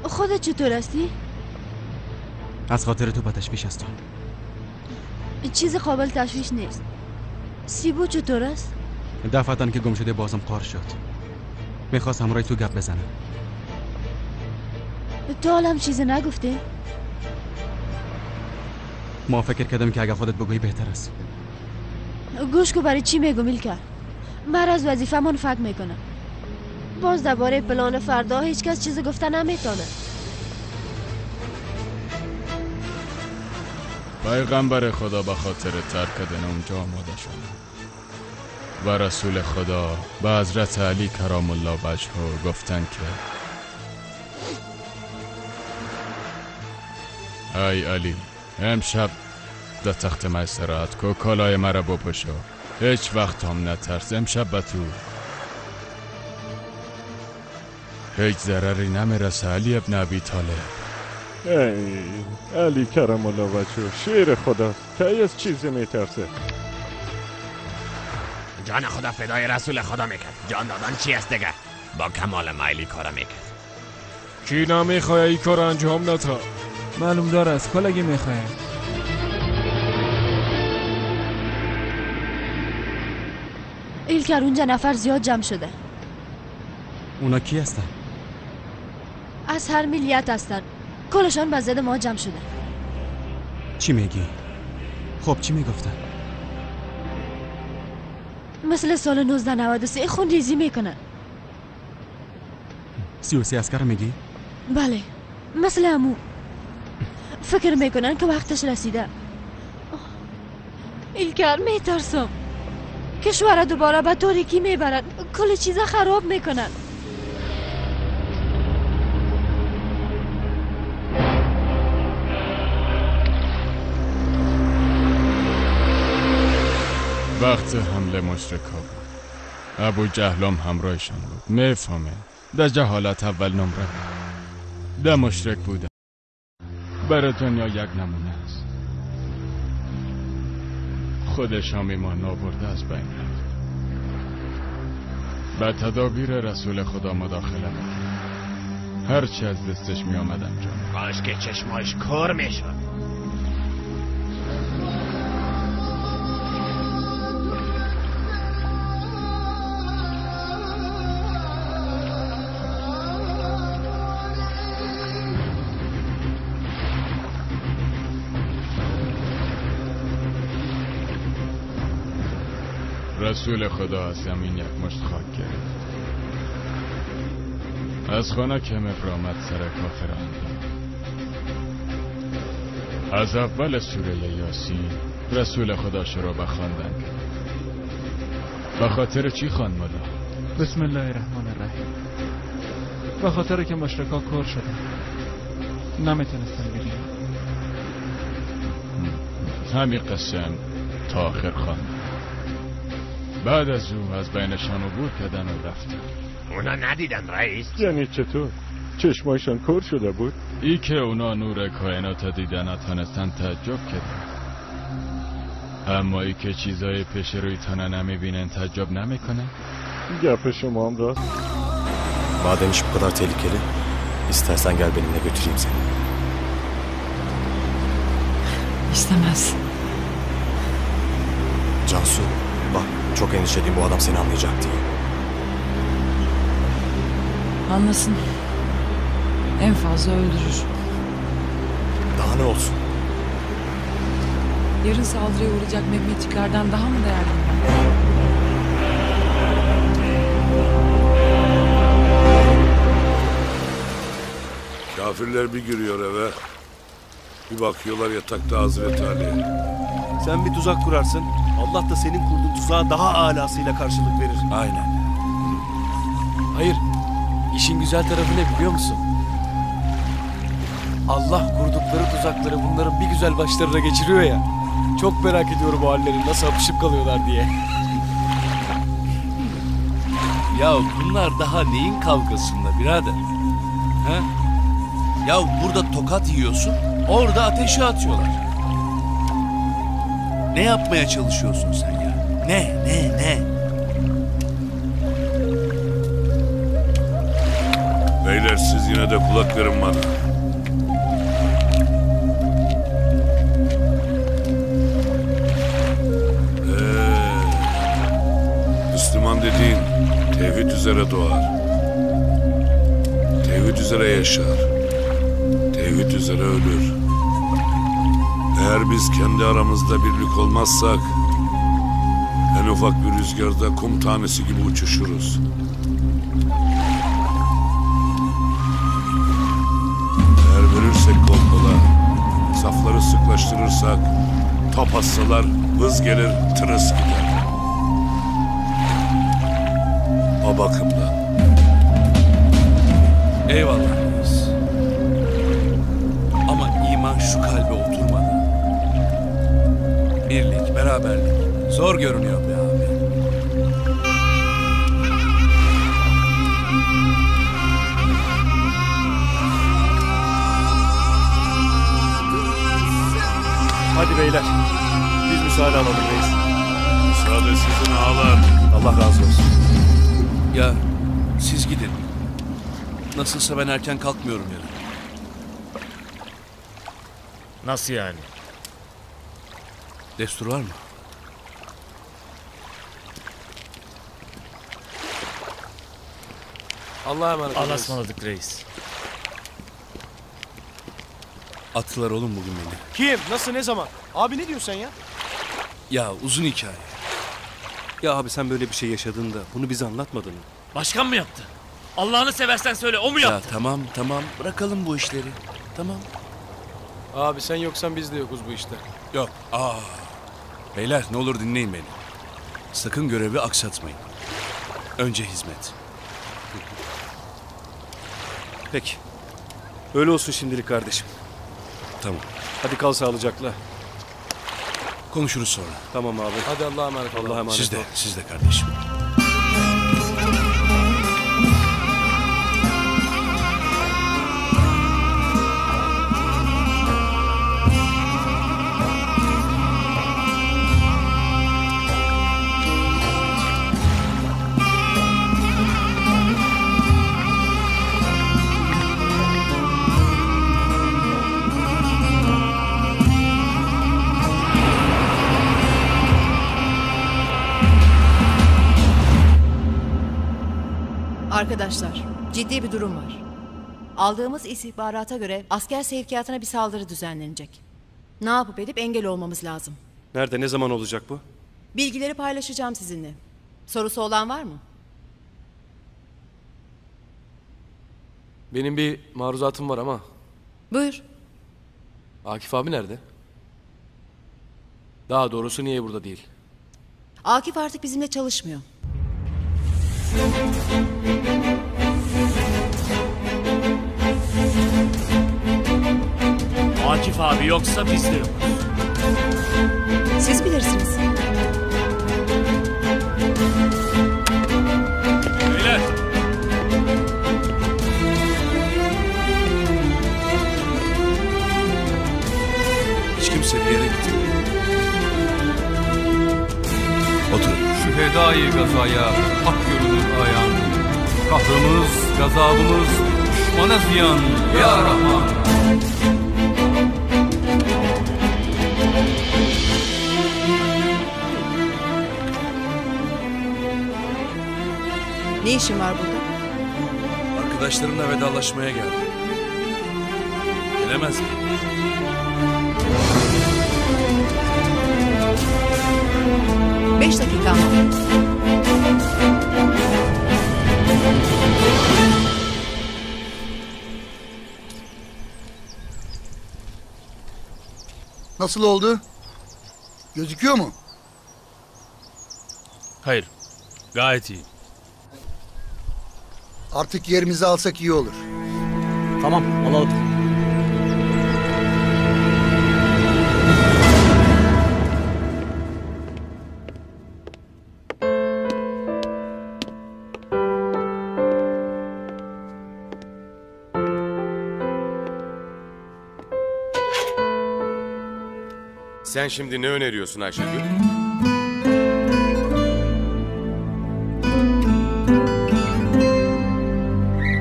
خودت چطور هستی؟ از خاطر تو با تشویش هستم. چیز قابل تشویش نیست. سیبو چطور است؟ دفعتاً که گم شده بازم قار شد. میخواست همراه تو گپ بزنم. تو حالم چیزی نگفتی؟ ما فکر کردم که اگه خودت بگویی بهتر است. گوش کو برای چی میگم ایلکر؟ من از وظیفه‌مان فکر میکنم. باز درباره پلان فردا هیچ کس چیزی گفته نمیتونه. پیغمبر خدا به خاطر ترک کردن اونجا آماده شد و رسول خدا به حضرت علی کرام الله وجهه گفتند که ای علی، امشب در تخت من استراحت کو، کالای مرا بپوشو، هیچ وقت هم نترس، امشب به تو هیچ ضرری نمیرسه. علی ابن ابی طالب. ای علی کرم الله وجهه، شیر خدا، کی از چیزی میترسه؟ جان خدا فدای رسول خدا میکرد. جان دادن چی است دیگه؟ با کمال میلی کارا میکرد. کی نمیخواه ای کار انجام نتا؟ معلوم دار است کلگی میخواه. ایلکر اونجا نفر زیاد جمع شده. اونا کی هستن؟ از هر ملیت هستن. کلشان به ضد ما جمع شده. چی میگی؟ خب چی میگفتن؟ مثل سال 1993 خون ریزی میکنن. 33 عسکر میگی؟ بله، مثل امو. فکر میکنن که وقتش رسیده. ایلکر میترسم کشور دوباره به تاریکی میبرن، کل چیزا خراب میکنن. وقت حمله مشرکا بود. ابو جهلم همراهشان بود. میفهمه در جهالت اول نمره بود. در مشرک بودن برای دنیا یک نمونه است. خودش هم ایمان آورده از بین رفت. به تدابیر رسول خدا مداخله میکرد. هرچی از دستش می آمد انجام. کاش که چشماش کور میشد. رسول خدا از زمین یک مشت خاک گرفت. از خانه که مبرامد سر کافر انداخت. از اول سوره یاسین رسول خدا شروع به خواندن کرد. به خاطر چی خواند مولا؟ بسم الله الرحمن الرحیم. به خاطر که مشرکا کور شدن، نمیتونستن ببینن. همین قسم تا آخر خواند. بعد از او از بینشان عبور کردن و رفتن. اونا ندیدن رئیس. یعنی چطور؟ چشمایشان کور شده بود؟ ای که اونا نور کائنات دیدن نتانستن تعجب کردن. اما ای که چیزای پیش روی تانه نمیبینن تعجب نمیکنه. گپ شما هم راست. Madem iş bu kadar tehlikeli, istersen gel benimle götüreyim seni. İstemez. Cansu, bak çok endişeliyim bu adam seni anlayacak diye. Anlasın. En fazla öldürür. Daha ne olsun? Yarın saldırıya uğrayacak Mehmetçiklerden daha mı değerliyim ben? Kafirler bir giriyor eve, bir bakıyorlar yatakta Hazreti Ali. Sen bir tuzak kurarsın, Allah da senin kurduğun tuzağa daha alasıyla karşılık verir. Aynen. Hayır, işin güzel tarafı ne biliyor musun? Allah kurdukları tuzakları bunların bir güzel başlarına geçiriyor ya. Çok merak ediyorum o halleri, nasıl hapışıp kalıyorlar diye. Ya bunlar daha neyin kavgasında birader? He? Ya burada tokat yiyorsun, orada ateşe atıyorlar. Ne yapmaya çalışıyorsun sen ya? Ne? Beyler siz yine de kulak verin bana. Müslüman dediğin tevhid üzere doğar. Tevhid üzere yaşar. Tevhid üzere ölür. Eğer biz kendi aramızda birlik olmazsak en ufak bir rüzgarda kum tanesi gibi uçuşuruz. Eğer verirsek kol kola, safları sıklaştırırsak top atsalar vız gelir tırıs gider. O bakımdan. Eyvallah reis. Ama iman şu kalbe oturmadı. Birlik, beraberlik zor görünüyor be abi. Hadi beyler, biz müsaade alalım reis. Müsaade sizin ağalar. Allah razı olsun. Ya siz gidin. Nasılsa ben erken kalkmıyorum yarın. Nasıl yani? Destur var mı? Allah'a emanet olun. Allah'a ısmarladık reis. Attılar oğlum bugün beni. Kim? Nasıl? Ne zaman? Abi ne diyorsun sen ya? Ya uzun hikaye. Ya abi sen böyle bir şey yaşadığında bunu bize anlatmadın mı? Başkan mı yaptı? Allah'ını seversen söyle, o mu yaptı? Ya tamam bırakalım bu işleri. Tamam. Abi sen yoksan biz de yokuz bu işte. Yok. Aa. Beyler ne olur dinleyin beni. Sakın görevi aksatmayın. Önce hizmet. Peki. Öyle olsun şimdilik kardeşim. Tamam. Hadi kal sağlıcakla. Konuşuruz sonra. Tamam abi. Hadi Allah'a emanet olun. Allah'a emanet Siz de, ol. siz de kardeşim. Arkadaşlar, ciddi bir durum var. Aldığımız istihbarata göre asker sevkiyatına bir saldırı düzenlenecek. Ne yapıp edip engel olmamız lazım. Nerede, ne zaman olacak bu? Bilgileri paylaşacağım sizinle. Sorusu olan var mı? Benim bir maruzatım var ama. Buyur. Akif abi nerede? Daha doğrusu niye burada değil? Akif artık bizimle çalışmıyor. Akif abi yoksa biz de yokuz. Siz bilirsiniz. Beyler. Hiç kimse bir yere gitmiyor. Oturun. Şühedai gazaya hak görünür ayan. Kahrımız, gazabımız düşmana ziyan. Ya Rahman. Ne işin var burada? Arkadaşlarımla vedalaşmaya geldim. Gelemez mi? 5 dakikam var. Nasıl oldu? Gözüküyor mu? Hayır. Gayet iyi. Artık yerimizi alsak iyi olur. Tamam, alalım. Sen şimdi ne öneriyorsun Ayşegül?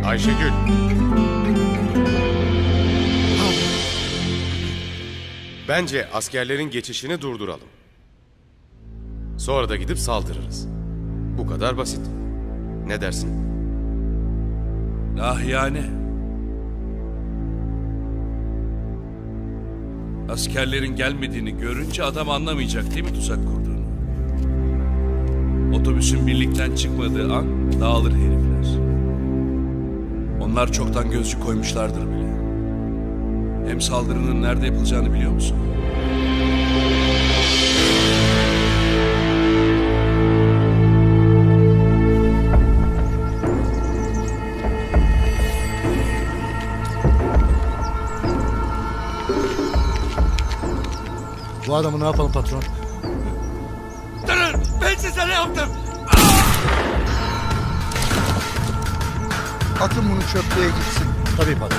Ayşegül. Bence askerlerin geçişini durduralım. Sonra da gidip saldırırız. Bu kadar basit. Ne dersin? Ah yani. Askerlerin gelmediğini görünce adam anlamayacak değil mi tuzak kurduğunu? Otobüsün birlikten çıkmadığı an dağılır herifler. Onlar çoktan gözcü koymuşlardır bile. Hem saldırının nerede yapılacağını biliyor musun? Bu adamı ne yapalım patron? Durun! Ben size ne yaptım? Atın bunu çöplüğe gitsin. Tabii patron.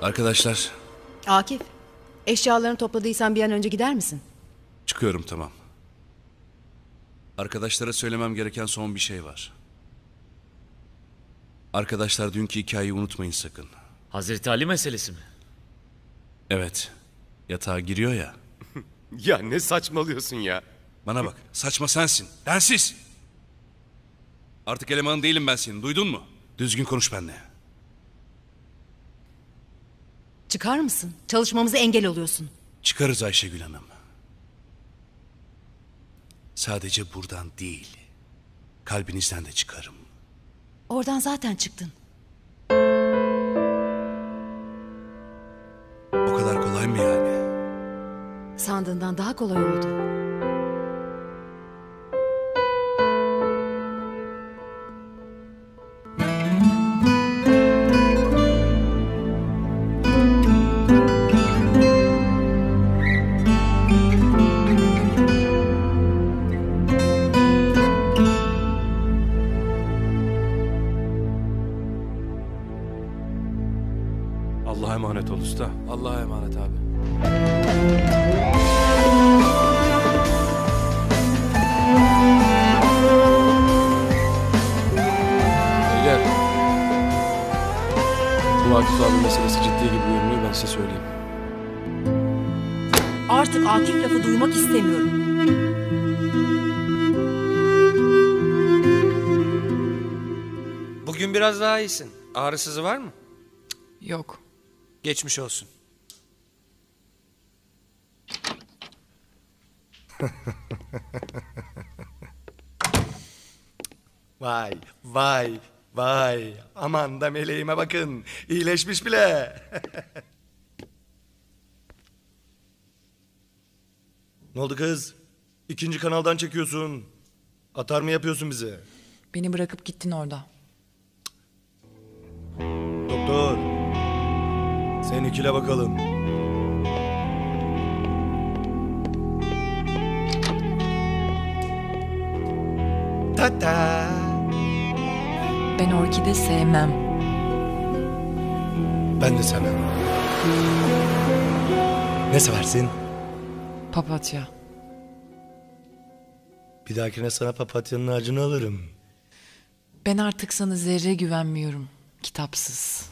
Arkadaşlar. Akif, eşyalarını topladıysan bir an önce gider misin? Çıkıyorum, tamam. Arkadaşlara söylemem gereken son bir şey var. Arkadaşlar, dünkü hikayeyi unutmayın sakın. Hazreti Ali meselesi mi? Evet. Yatağa giriyor ya. Ya ne saçmalıyorsun ya? Bana bak, saçma sensin. Densiz. Artık eleman değilim ben senin, duydun mu? Düzgün konuş benimle. Çıkar mısın? Çalışmamıza engel oluyorsun. Çıkarız Ayşegül Hanım. Sadece buradan değil, kalbinizden de çıkarım. Oradan zaten çıktın. O kadar kolay mı yani? Sandığından daha kolay oldu. Allah'a emanet ol usta. Allah'a emanet abi. Beyler, bu Akif abi meselesi ciddi gibi görünüyor, ben size söyleyeyim. Artık Akif lafı duymak istemiyorum. Bugün biraz daha iyisin. Ağrısızı var mı? Yok. Geçmiş olsun. Vay vay vay, aman da meleğime bakın, iyileşmiş bile. Ne oldu kız? İkinci kanaldan çekiyorsun. Atar mı yapıyorsun bize? Beni bırakıp gittin orada. Doktor, sen ikile bakalım. Tata. Ben orkide sevmem. Ben de sevmem. Ne seversin? Papatya. Bir dahakine sana papatyanın ağacını alırım. Ben artık sana zerre güvenmiyorum. Kitapsız.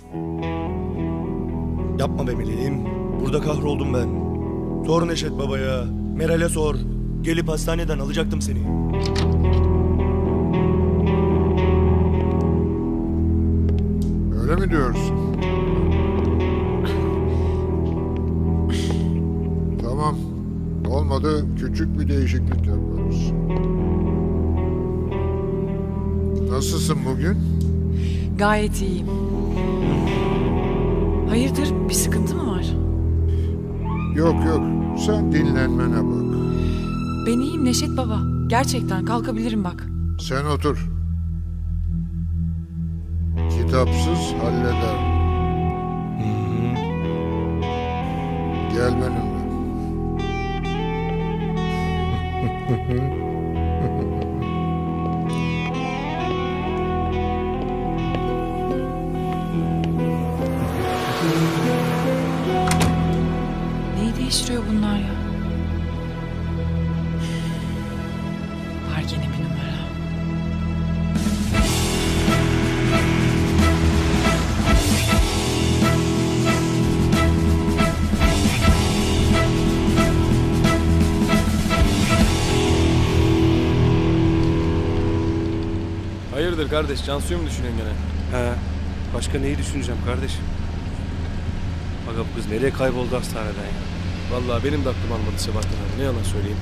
Yapma be meleğim. Burada kahroldum ben. Sor Neşet babaya. Meral'e sor. Gelip hastaneden alacaktım seni. Öyle mi diyorsun? Tamam. Olmadı küçük bir değişiklik yaparız. Nasılsın bugün? Gayet iyiyim. Hayırdır, bir sıkıntı mı var? Yok yok, sen dinlenmene bak. Ben iyiyim Neşet baba. Gerçekten kalkabilirim bak. Sen otur. Kitapsız halleder. Gel benimle. Neyi değiştiriyor bunlar ya? Var gene bir numara. Hayırdır kardeş, Cansu'yu mu düşünüyorsun gene? He, başka neyi düşüneceğim kardeşim? Aga bu kız nereye kayboldu hastaneden ya? Vallahi benim de aklım almadı Sebahattin abi, ne yalan söyleyeyim.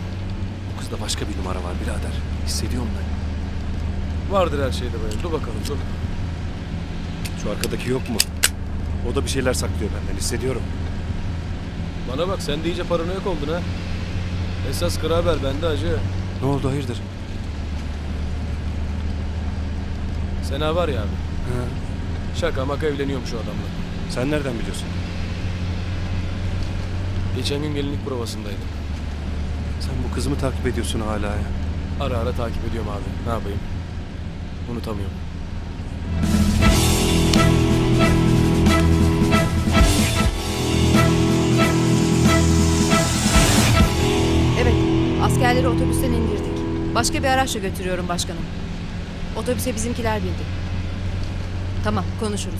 Bu kızda başka bir numara var birader. Hissediyorum ben. Vardır her şeyde böyle, dur bakalım dur. Şu arkadaki yok mu? O da bir şeyler saklıyor benden, hissediyorum. Bana bak, sen de iyice paranoyak oldun ha. Esas kara haber bende acı. Ne oldu, hayırdır? Sena var ya abi. He. Şaka maka evleniyormuş o adamla. Sen nereden biliyorsun? Geçen gün gelinlik provasındaydım. Sen bu kızı mı takip ediyorsun hala ya? Ara ara takip ediyorum abi. Ne yapayım? Unutamıyorum. Evet, askerleri otobüsten indirdik. Başka bir araçla götürüyorum başkanım. Otobüse bizimkiler bindi. Tamam, konuşuruz.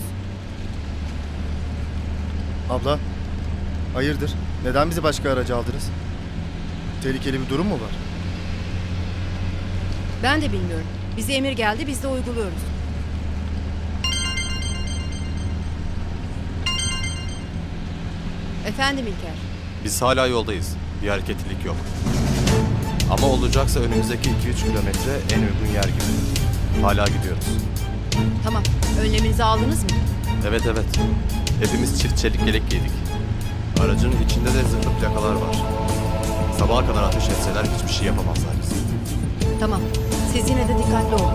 Abla, hayırdır? Neden bizi başka araca aldınız? Tehlikeli bir durum mu var? Ben de bilmiyorum. Bize emir geldi, biz de uyguluyoruz. Efendim İlker. Biz hala yoldayız. Bir hareketlilik yok. Ama olacaksa önümüzdeki 2-3 kilometre en uygun yer gibi. Hala gidiyoruz. Tamam. Önleminizi aldınız mı? Evet evet. Hepimiz çift çelik yelek giydik. Aracın içinde de zırhlı plakalar var. Sabaha kadar ateş etseler hiçbir şey yapamazlar bize. Tamam. Siz yine de dikkatli olun.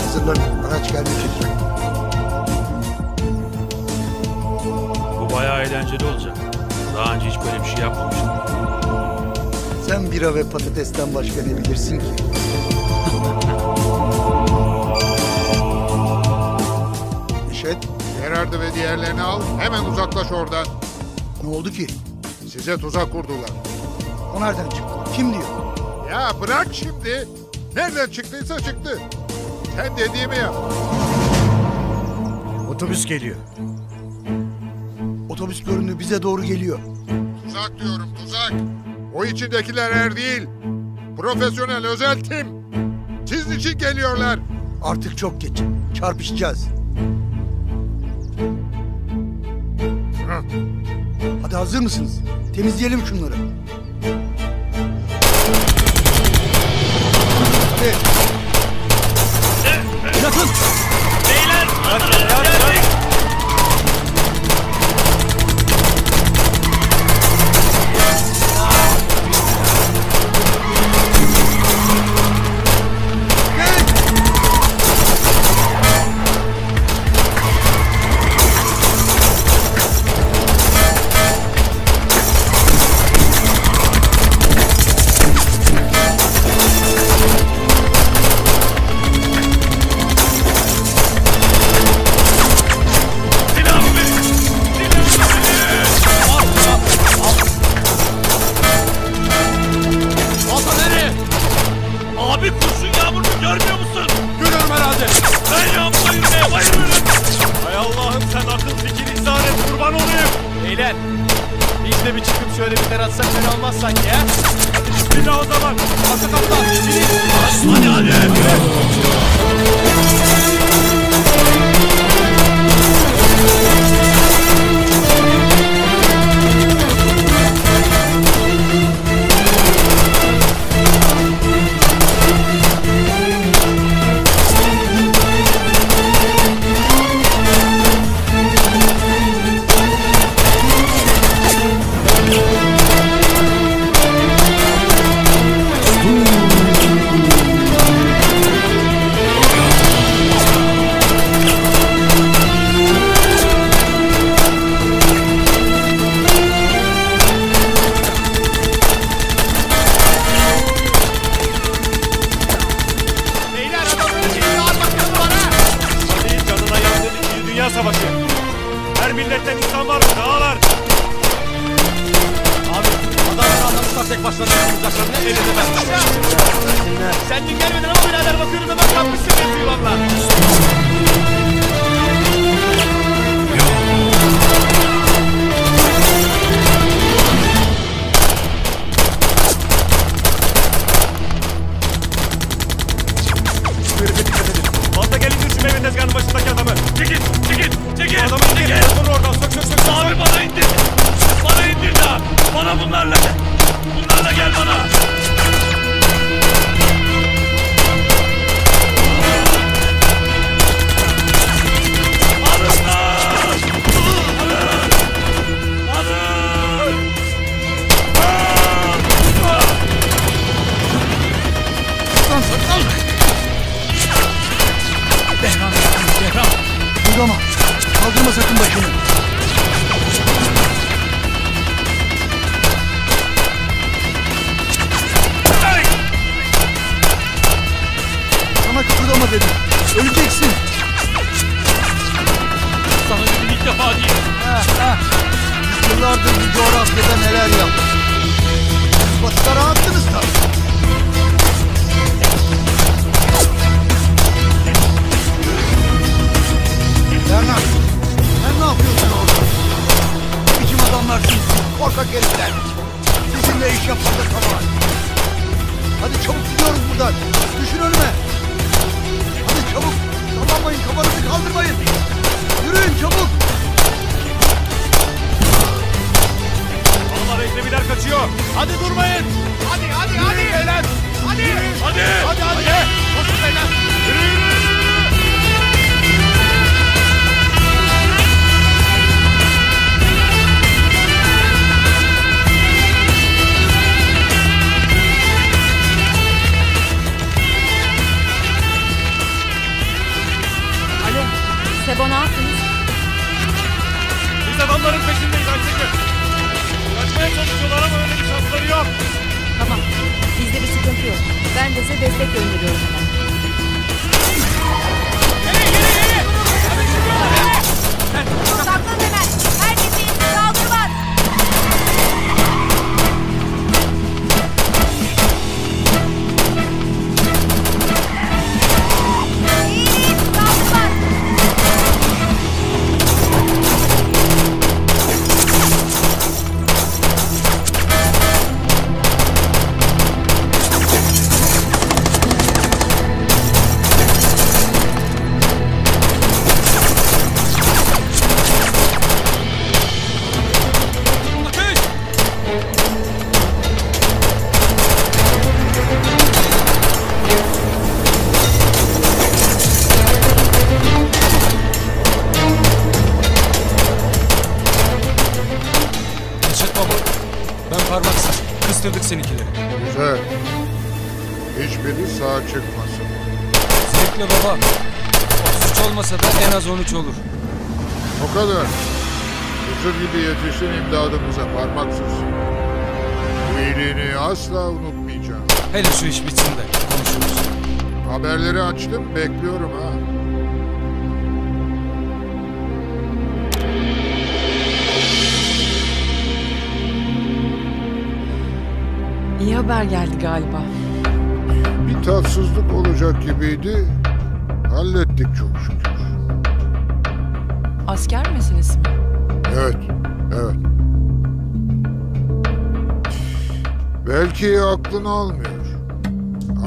Hazırlanın. Araç gelmek üzere. Bu bayağı eğlenceli olacak. Daha önce hiç böyle bir şey yapmamıştım. Sen bira ve patatesten başka ne bilirsin ki? Neşet, Gerard'ı ve diğerlerini al, hemen uzaklaş oradan. Ne oldu ki? Size tuzak kurdular. O nereden çıktı? Kim diyor? Ya bırak şimdi. Nereden çıktıysa çıktı. Sen dediğimi yap. Otobüs geliyor. Otobüs göründü, bize doğru geliyor. Tuzak diyorum, tuzak. O içindekiler er değil. Profesyonel özel tim. Sizin için geliyorlar. Artık çok geç. Çarpışacağız. Hadi hazır mısınız? Temizleyelim şunları. Hadi. Yakın. Beyler, geldik. İbo ne yaptınız? Biz adamların peşindeyiz Ayşegül. Kaçmaya çalışıyorlar ama öyle bir şansları yok. Tamam. Bizde bir sıkıntı yok. Ben de size destek gönderiyorum hemen. Geri geri geri! Hadi çıkıyorlar hadi! Saklanın hemen! Herkes insin! Saldırı var! Saldırı var! Kıstırdık seninkileri. Güzel. Hiçbiri sağ çıkmasın. Zevkle baba. 33 olmasa da en az 13 olur. O kadar. Hızır gibi yetiştin imdadımıza parmaksız. Bu iyiliğini asla unutmayacağım. Hele şu iş bitsin de konuşuruz. Haberleri açtım, bekliyorum ha. İyi haber geldi galiba. Bir tatsızlık olacak gibiydi. Hallettik çok şükür. Asker meselesi mi? Evet, evet. Belki aklını almıyor.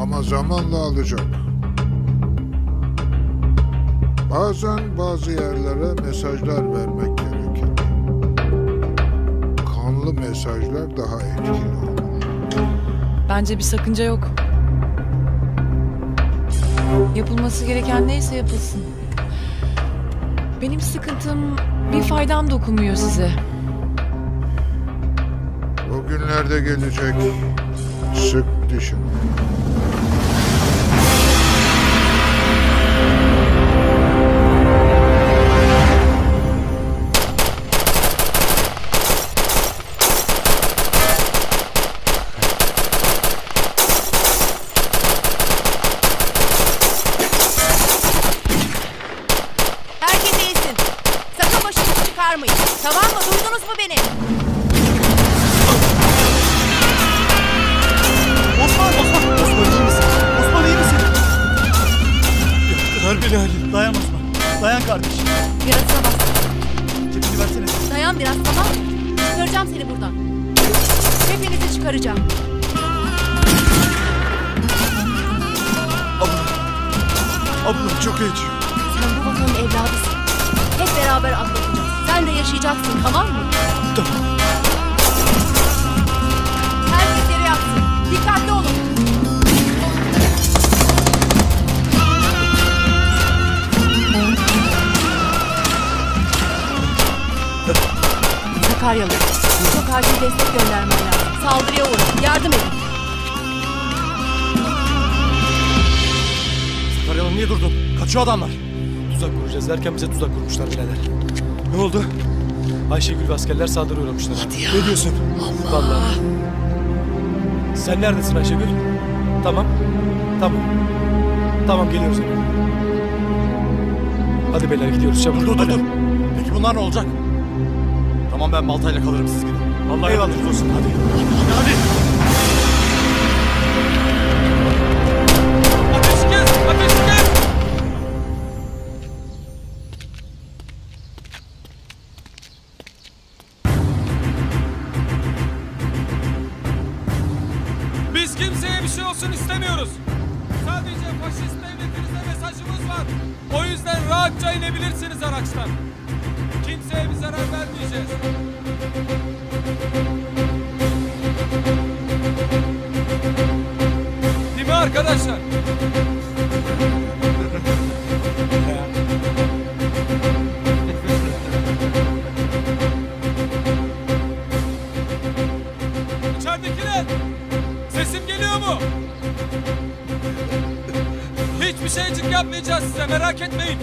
Ama zamanla alacak. Bazen bazı yerlere mesajlar vermek gerekir. Kanlı mesajlar daha etkili olur. Bence bir sakınca yok. Yapılması gereken neyse yapılsın. Benim sıkıntım, bir faydam dokunmuyor size. O günlerde gelecek. Sık dişini. Tamam mı? Duydunuz mu beni? Osman! Osman! Osman iyi misin? Osman iyi misin? Yaktılar beni Halil. Dayan Osman. Dayan kardeşim. Yarasına bas. Cebini versene. Dayan biraz tamam mı? Çıkaracağım seni buradan. Hepinizi çıkaracağım. Abla. Abla çok acıyor. Sen bu vatanın evladısın. Hep beraber atlatacağız. Sen de yaşayacaksın, tamam mı? Tamam. Herkes yere yatsın. Dikkatli olun. Sakaryalı. Çok acil destek göndermen lazım. Saldırıya uğradı. Yardım edin. Sakaryalı niye durdun? Kaçıyor adamlar. Tuzak kuracağız derken bize tuzak kurmuşlar birader. Ne oldu? Ayşegül ve askerler saldırıya uğramışlar. Hadi ya. Ne diyorsun? Allah. Vallahi. Sen neredesin Ayşegül? Tamam. Tamam. Tamam geliyoruz hemen. Hadi beyler gidiyoruz çabuk. Dur dur dur. Peki bunlar ne olacak? Tamam ben baltayla kalırım siz gidin. Allah eyvallah olsun hadi. Hadi hadi. Ateş kes! Ateş kes! Biz kimseye bir şey olsun istemiyoruz. Sadece faşist devletinize mesajımız var. O yüzden rahatça inebilirsiniz araçtan. Kimseye bir zarar vermeyeceğiz. Değil mi arkadaşlar? İçeridekiler! Sesim geliyor mu? Hiçbir şeycik yapmayacağız size, merak etmeyin.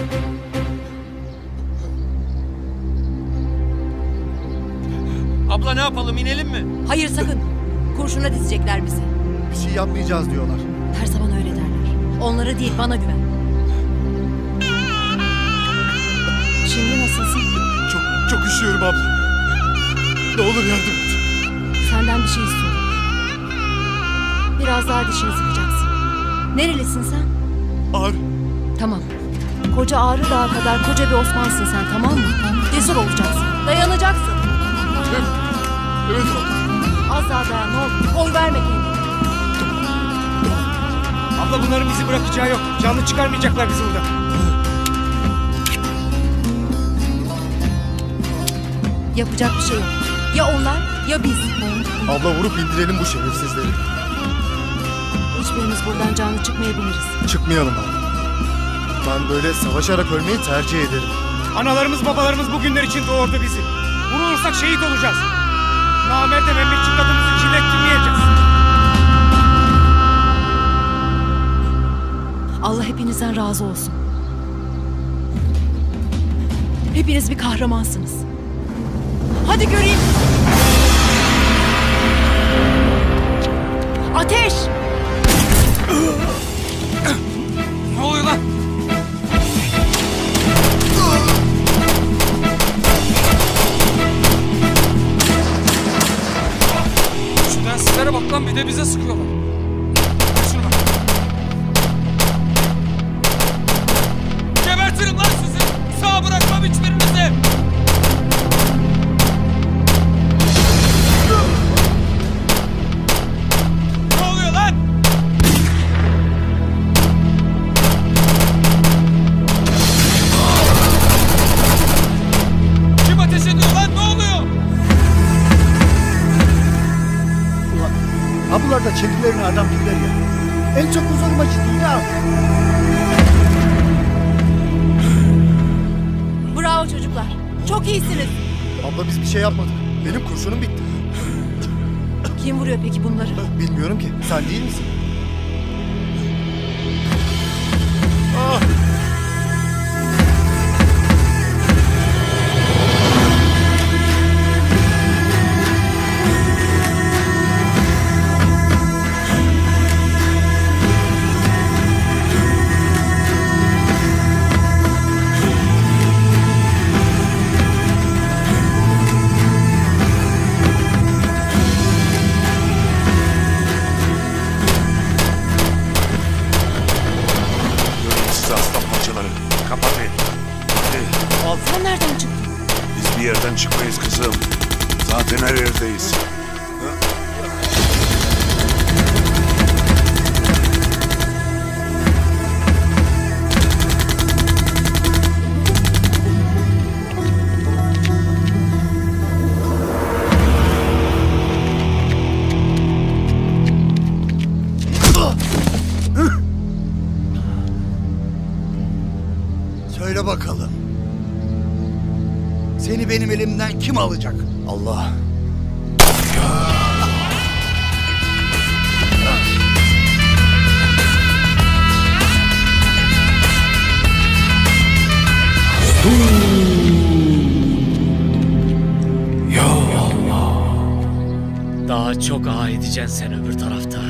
Abla ne yapalım, inelim mi? Hayır sakın. Kurşuna dizecekler bizi. Bir şey yapmayacağız diyorlar. Her zaman öyle derler. Onlara değil bana güven. Şimdi nasılsın? Çok çok üşüyorum abla. Ne olur yardım et. Senden bir şey istiyorum. Biraz daha dişini sıkacaksın. Nerelisin sen? Ağrı. Tamam. Koca Ağrı Dağı kadar koca bir Osman'sın sen, tamam mı? Cesur olacaksın. Dayanacaksın. Evet. Evet abla. Az daha dayan ne olur. Oy verme kendine. Abla bunların bizi bırakacağı yok. Canlı çıkarmayacaklar bizi buradan. Yapacak bir şey yok. Ya onlar ya biz. Abla vurup indirelim bu şerefsizleri. Hiçbirimiz buradan canlı çıkmayabiliriz. Çıkmayalım abi. Ben böyle savaşarak ölmeyi tercih ederim. Analarımız babalarımız bugünler için doğurdu bizi. Vurulursak şehit olacağız. Namerde Mehmetçik adımızı kirlettirmeyeceğiz. Allah hepinizden razı olsun. Hepiniz bir kahramansınız. Hadi göreyim. Ateş! Ne oluyor lan? Şu densizlere bak lan, bir de bize sıkıyorlar. Şuna bak. Gebertirim lan sizi! Sağ bırakmam hiçbirinizi! Ne oluyor lan? Kim ateş ediyor lan? Ne oluyor? Ulan, ha bunlar da kendilerine adam değiller ya. En çok huzuruma gitti ya. Bravo çocuklar. Çok iyisiniz. Abla biz bir şey yapmadık. Benim kurşunum bitti. Kim vuruyor peki bunları? Bilmiyorum ki. Sen değil misin? Ah! Sen nereden çıktın? Biz bir yerden çıkmayız kızım. Zaten her yerdeyiz. Söyle bakalım. Seni benim elimden kim alacak? Allah. Ya Allah. Daha çok ah edeceksin sen öbür tarafta.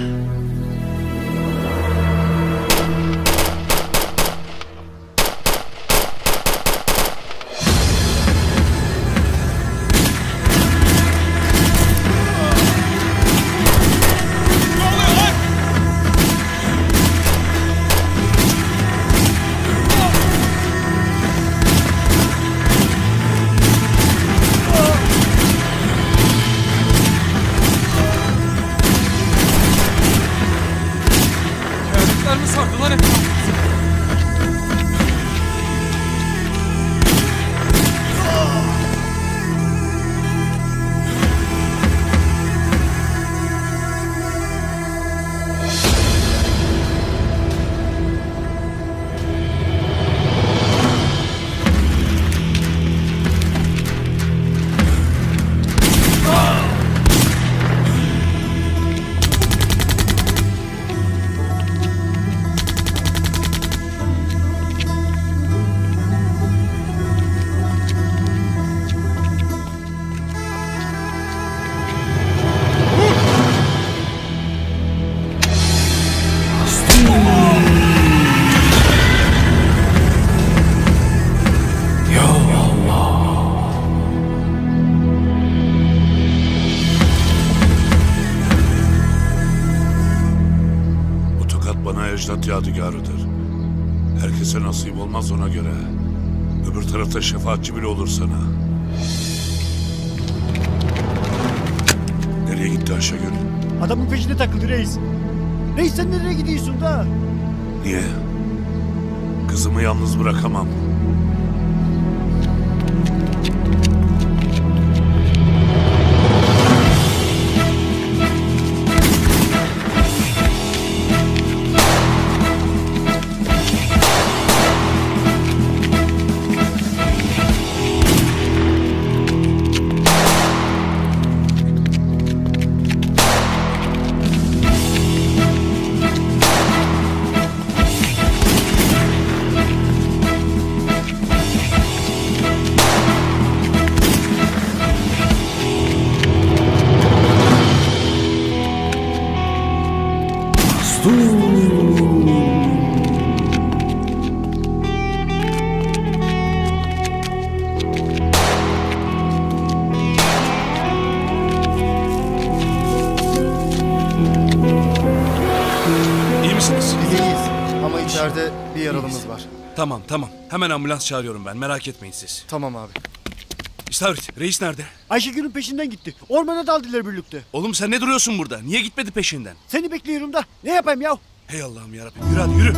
yadigarıdır. Herkese nasip olmaz ona göre. Öbür tarafta şefaatçi bile olur sana. Nereye gitti Ayşegül? Adamın peşine takıldı reis. Reis sen nereye gidiyorsun da? Niye? Kızımı yalnız bırakamam. İyi misiniz? İyiyiz ama içeride bir yaralımız var. Tamam tamam. Hemen ambulans çağırıyorum ben. Merak etmeyin siz. Tamam abi. İstavrit, reis nerede? Ayşegül'ün peşinden gitti. Ormana daldılar birlikte. Oğlum sen ne duruyorsun burada? Niye gitmedi peşinden? Seni bekliyorum da. Ne yapayım ya? Hey Allah'ım yarabbim. Yürü hadi yürü.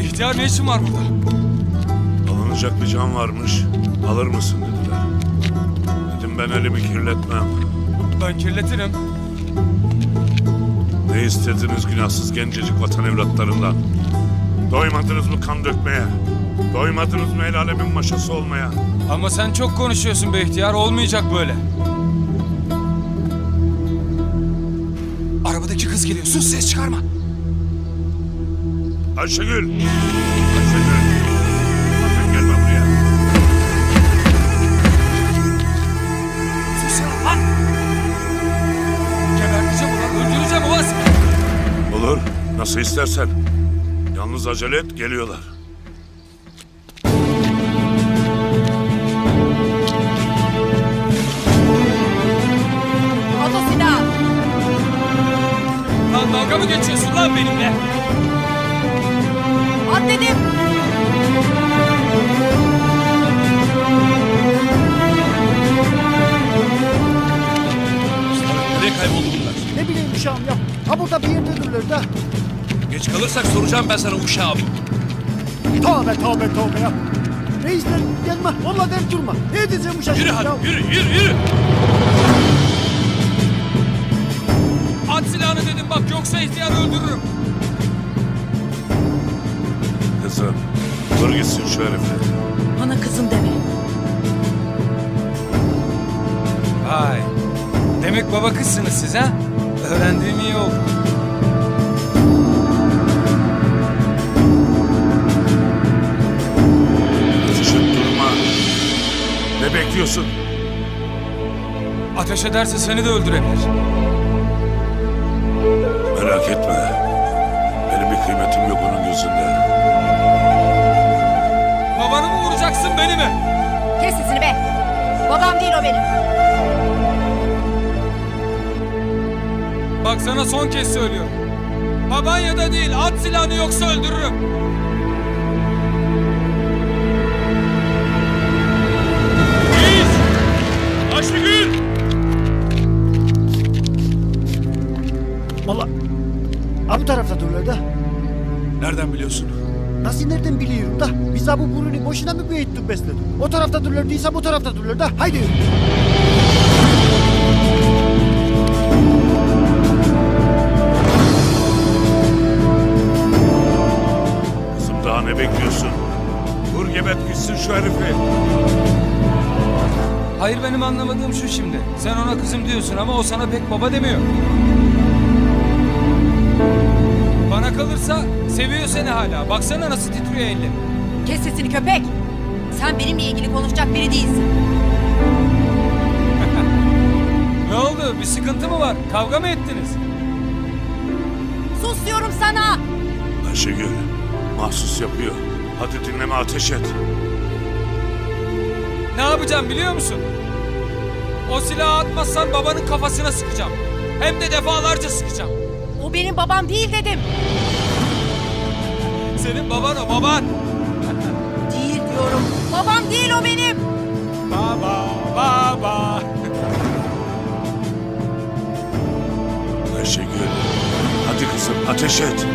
İhtiyar ne işin var burada? Alınacak bir can varmış. Alır mısın dediler. Dedim ben elimi kirletmem. Ben kirletirim. Ne istediniz günahsız gencecik vatan evlatlarından? Doymadınız mı kan dökmeye? Doymadınız mı el alemin maşası olmaya? Ama sen çok konuşuyorsun be ihtiyar. Olmayacak böyle. Arabadaki kız geliyor. Sus, ses çıkarma. Ayşegül! Ayşegül! Sakın gelme buraya. Sus ya lan! Geberteceğim ulan, öldüreceğim ulan seni! Olur, nasıl istersen. Yalnız acele et, geliyorlar. At o silahı! Lan dalga mı geçiyorsun lan benimle? At dedim! Nereye kayboldu bunlar? Ne bileyim uşağım ya. Ha burada bir yerde dururlar da. Geç kalırsak soracağım ben sana uşağım. Tövbe tövbe tövbe ya. Reisler gelme, onunla dert durma. Ne edeceğim uşağım? Yürü hadi, ya? yürü, yürü, yürü. At silahını dedim bak, yoksa ihtiyar öldürürüm. Kızım, dur gitsin şu herife. Bana kızım deme. Vay. Demek baba kızsınız siz ha? Öğrendiğim iyi oldu. Ateş et durma. Ne bekliyorsun? Ateş ederse seni de öldürebilir. Merak etme. Benim bir kıymetim yok onun gözünde. Babanı mı vuracaksın, beni mi? Kes sesini be! Babam değil o benim. Bak sana son kez söylüyorum. Baban ya da değil, at silahını yoksa öldürürüm. Reis! Ayşegül! Vallahi bu tarafta dururlar da. Nereden biliyorsun? Nasıl nereden biliyorum da? Biz bu burunu boşuna mı büyüttük besledik? O tarafta dururlar değilse bu tarafta dururlar da. Haydi. Kızım daha ne bekliyorsun? Vur gebet gitsin şu herifi. Hayır benim anlamadığım şu şimdi. Sen ona kızım diyorsun ama o sana pek baba demiyor. Bana kalırsa seviyor seni hala. Baksana nasıl titriyor elleri. Kes sesini köpek. Sen benimle ilgili konuşacak biri değilsin. Ne oldu? Bir sıkıntı mı var? Kavga mı ettiniz? Sus diyorum sana! Ayşegül, Mahsus yapıyor. Hadi dinleme, ateş et. Ne yapacağım biliyor musun? O silahı atmazsan babanın kafasına sıkacağım. Hem de defalarca sıkacağım. O benim babam değil dedim. Senin baban o, baban. Değil diyorum. Babam değil o benim. Baba, baba. Ayşegül, hadi kızım ateş et.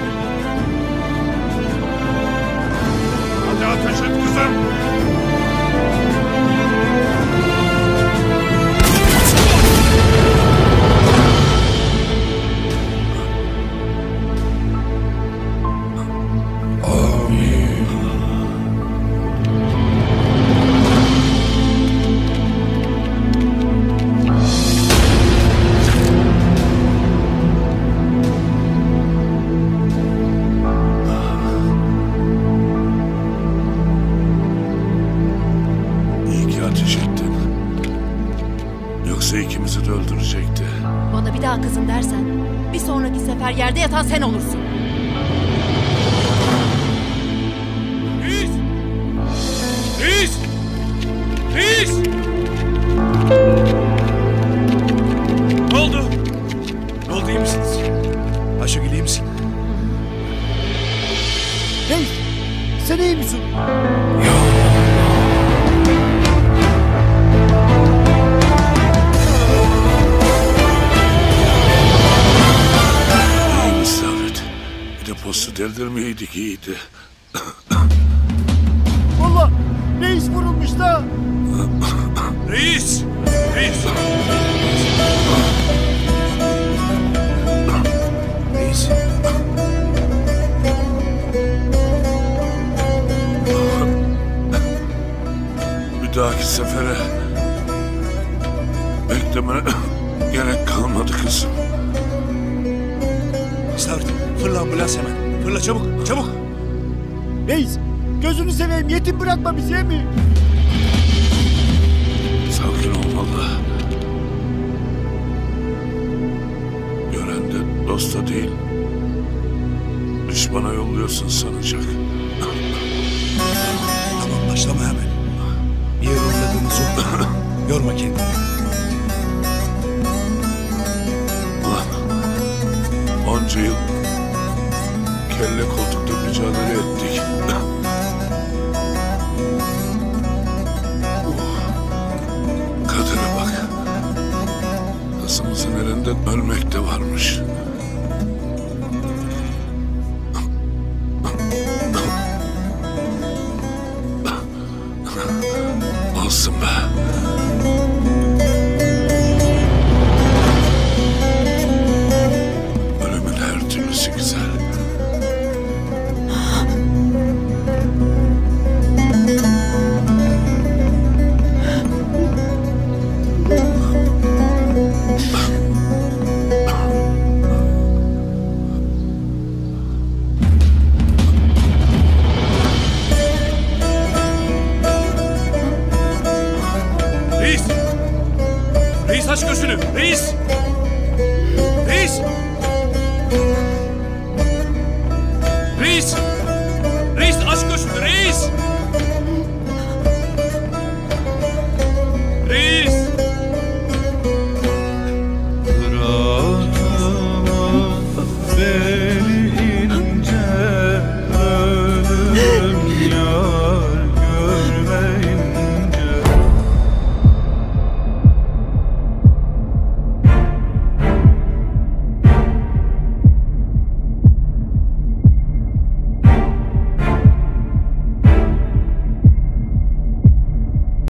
Hadi ateş et kızım. Yerde yatan sen olursun. Reis! Reis! Reis! Ne oldu? Ne oldu, iyi misiniz? Ayşegül iyi misin? Reis! Sen iyi misin? Postu deldirmeydik iyiydi. Valla reis vurulmuş da. Reis! Reis! Reis! Bir dahaki sefere beklemene gerek kalmadı kızım. Stavrit, fırla ambulans hemen. Fırla çabuk, çabuk. Reis, gözünü seveyim, yetim bırakma bizi mi? Sakin olmalı. Gören de dosta değil, düşmana yolluyorsun sanacak. Tamam, başlama hemen. Bir yere yolladığımız yok. Yorma kendini. Ulan, onca yıl kelle koltukta mücadele ettik. Kadına bak. Kızımızın elinden ölmek de varmış. Olsun be. Ölümün her türlüsü güzel. Reis! Reis aç gözünü! Reis! Reis!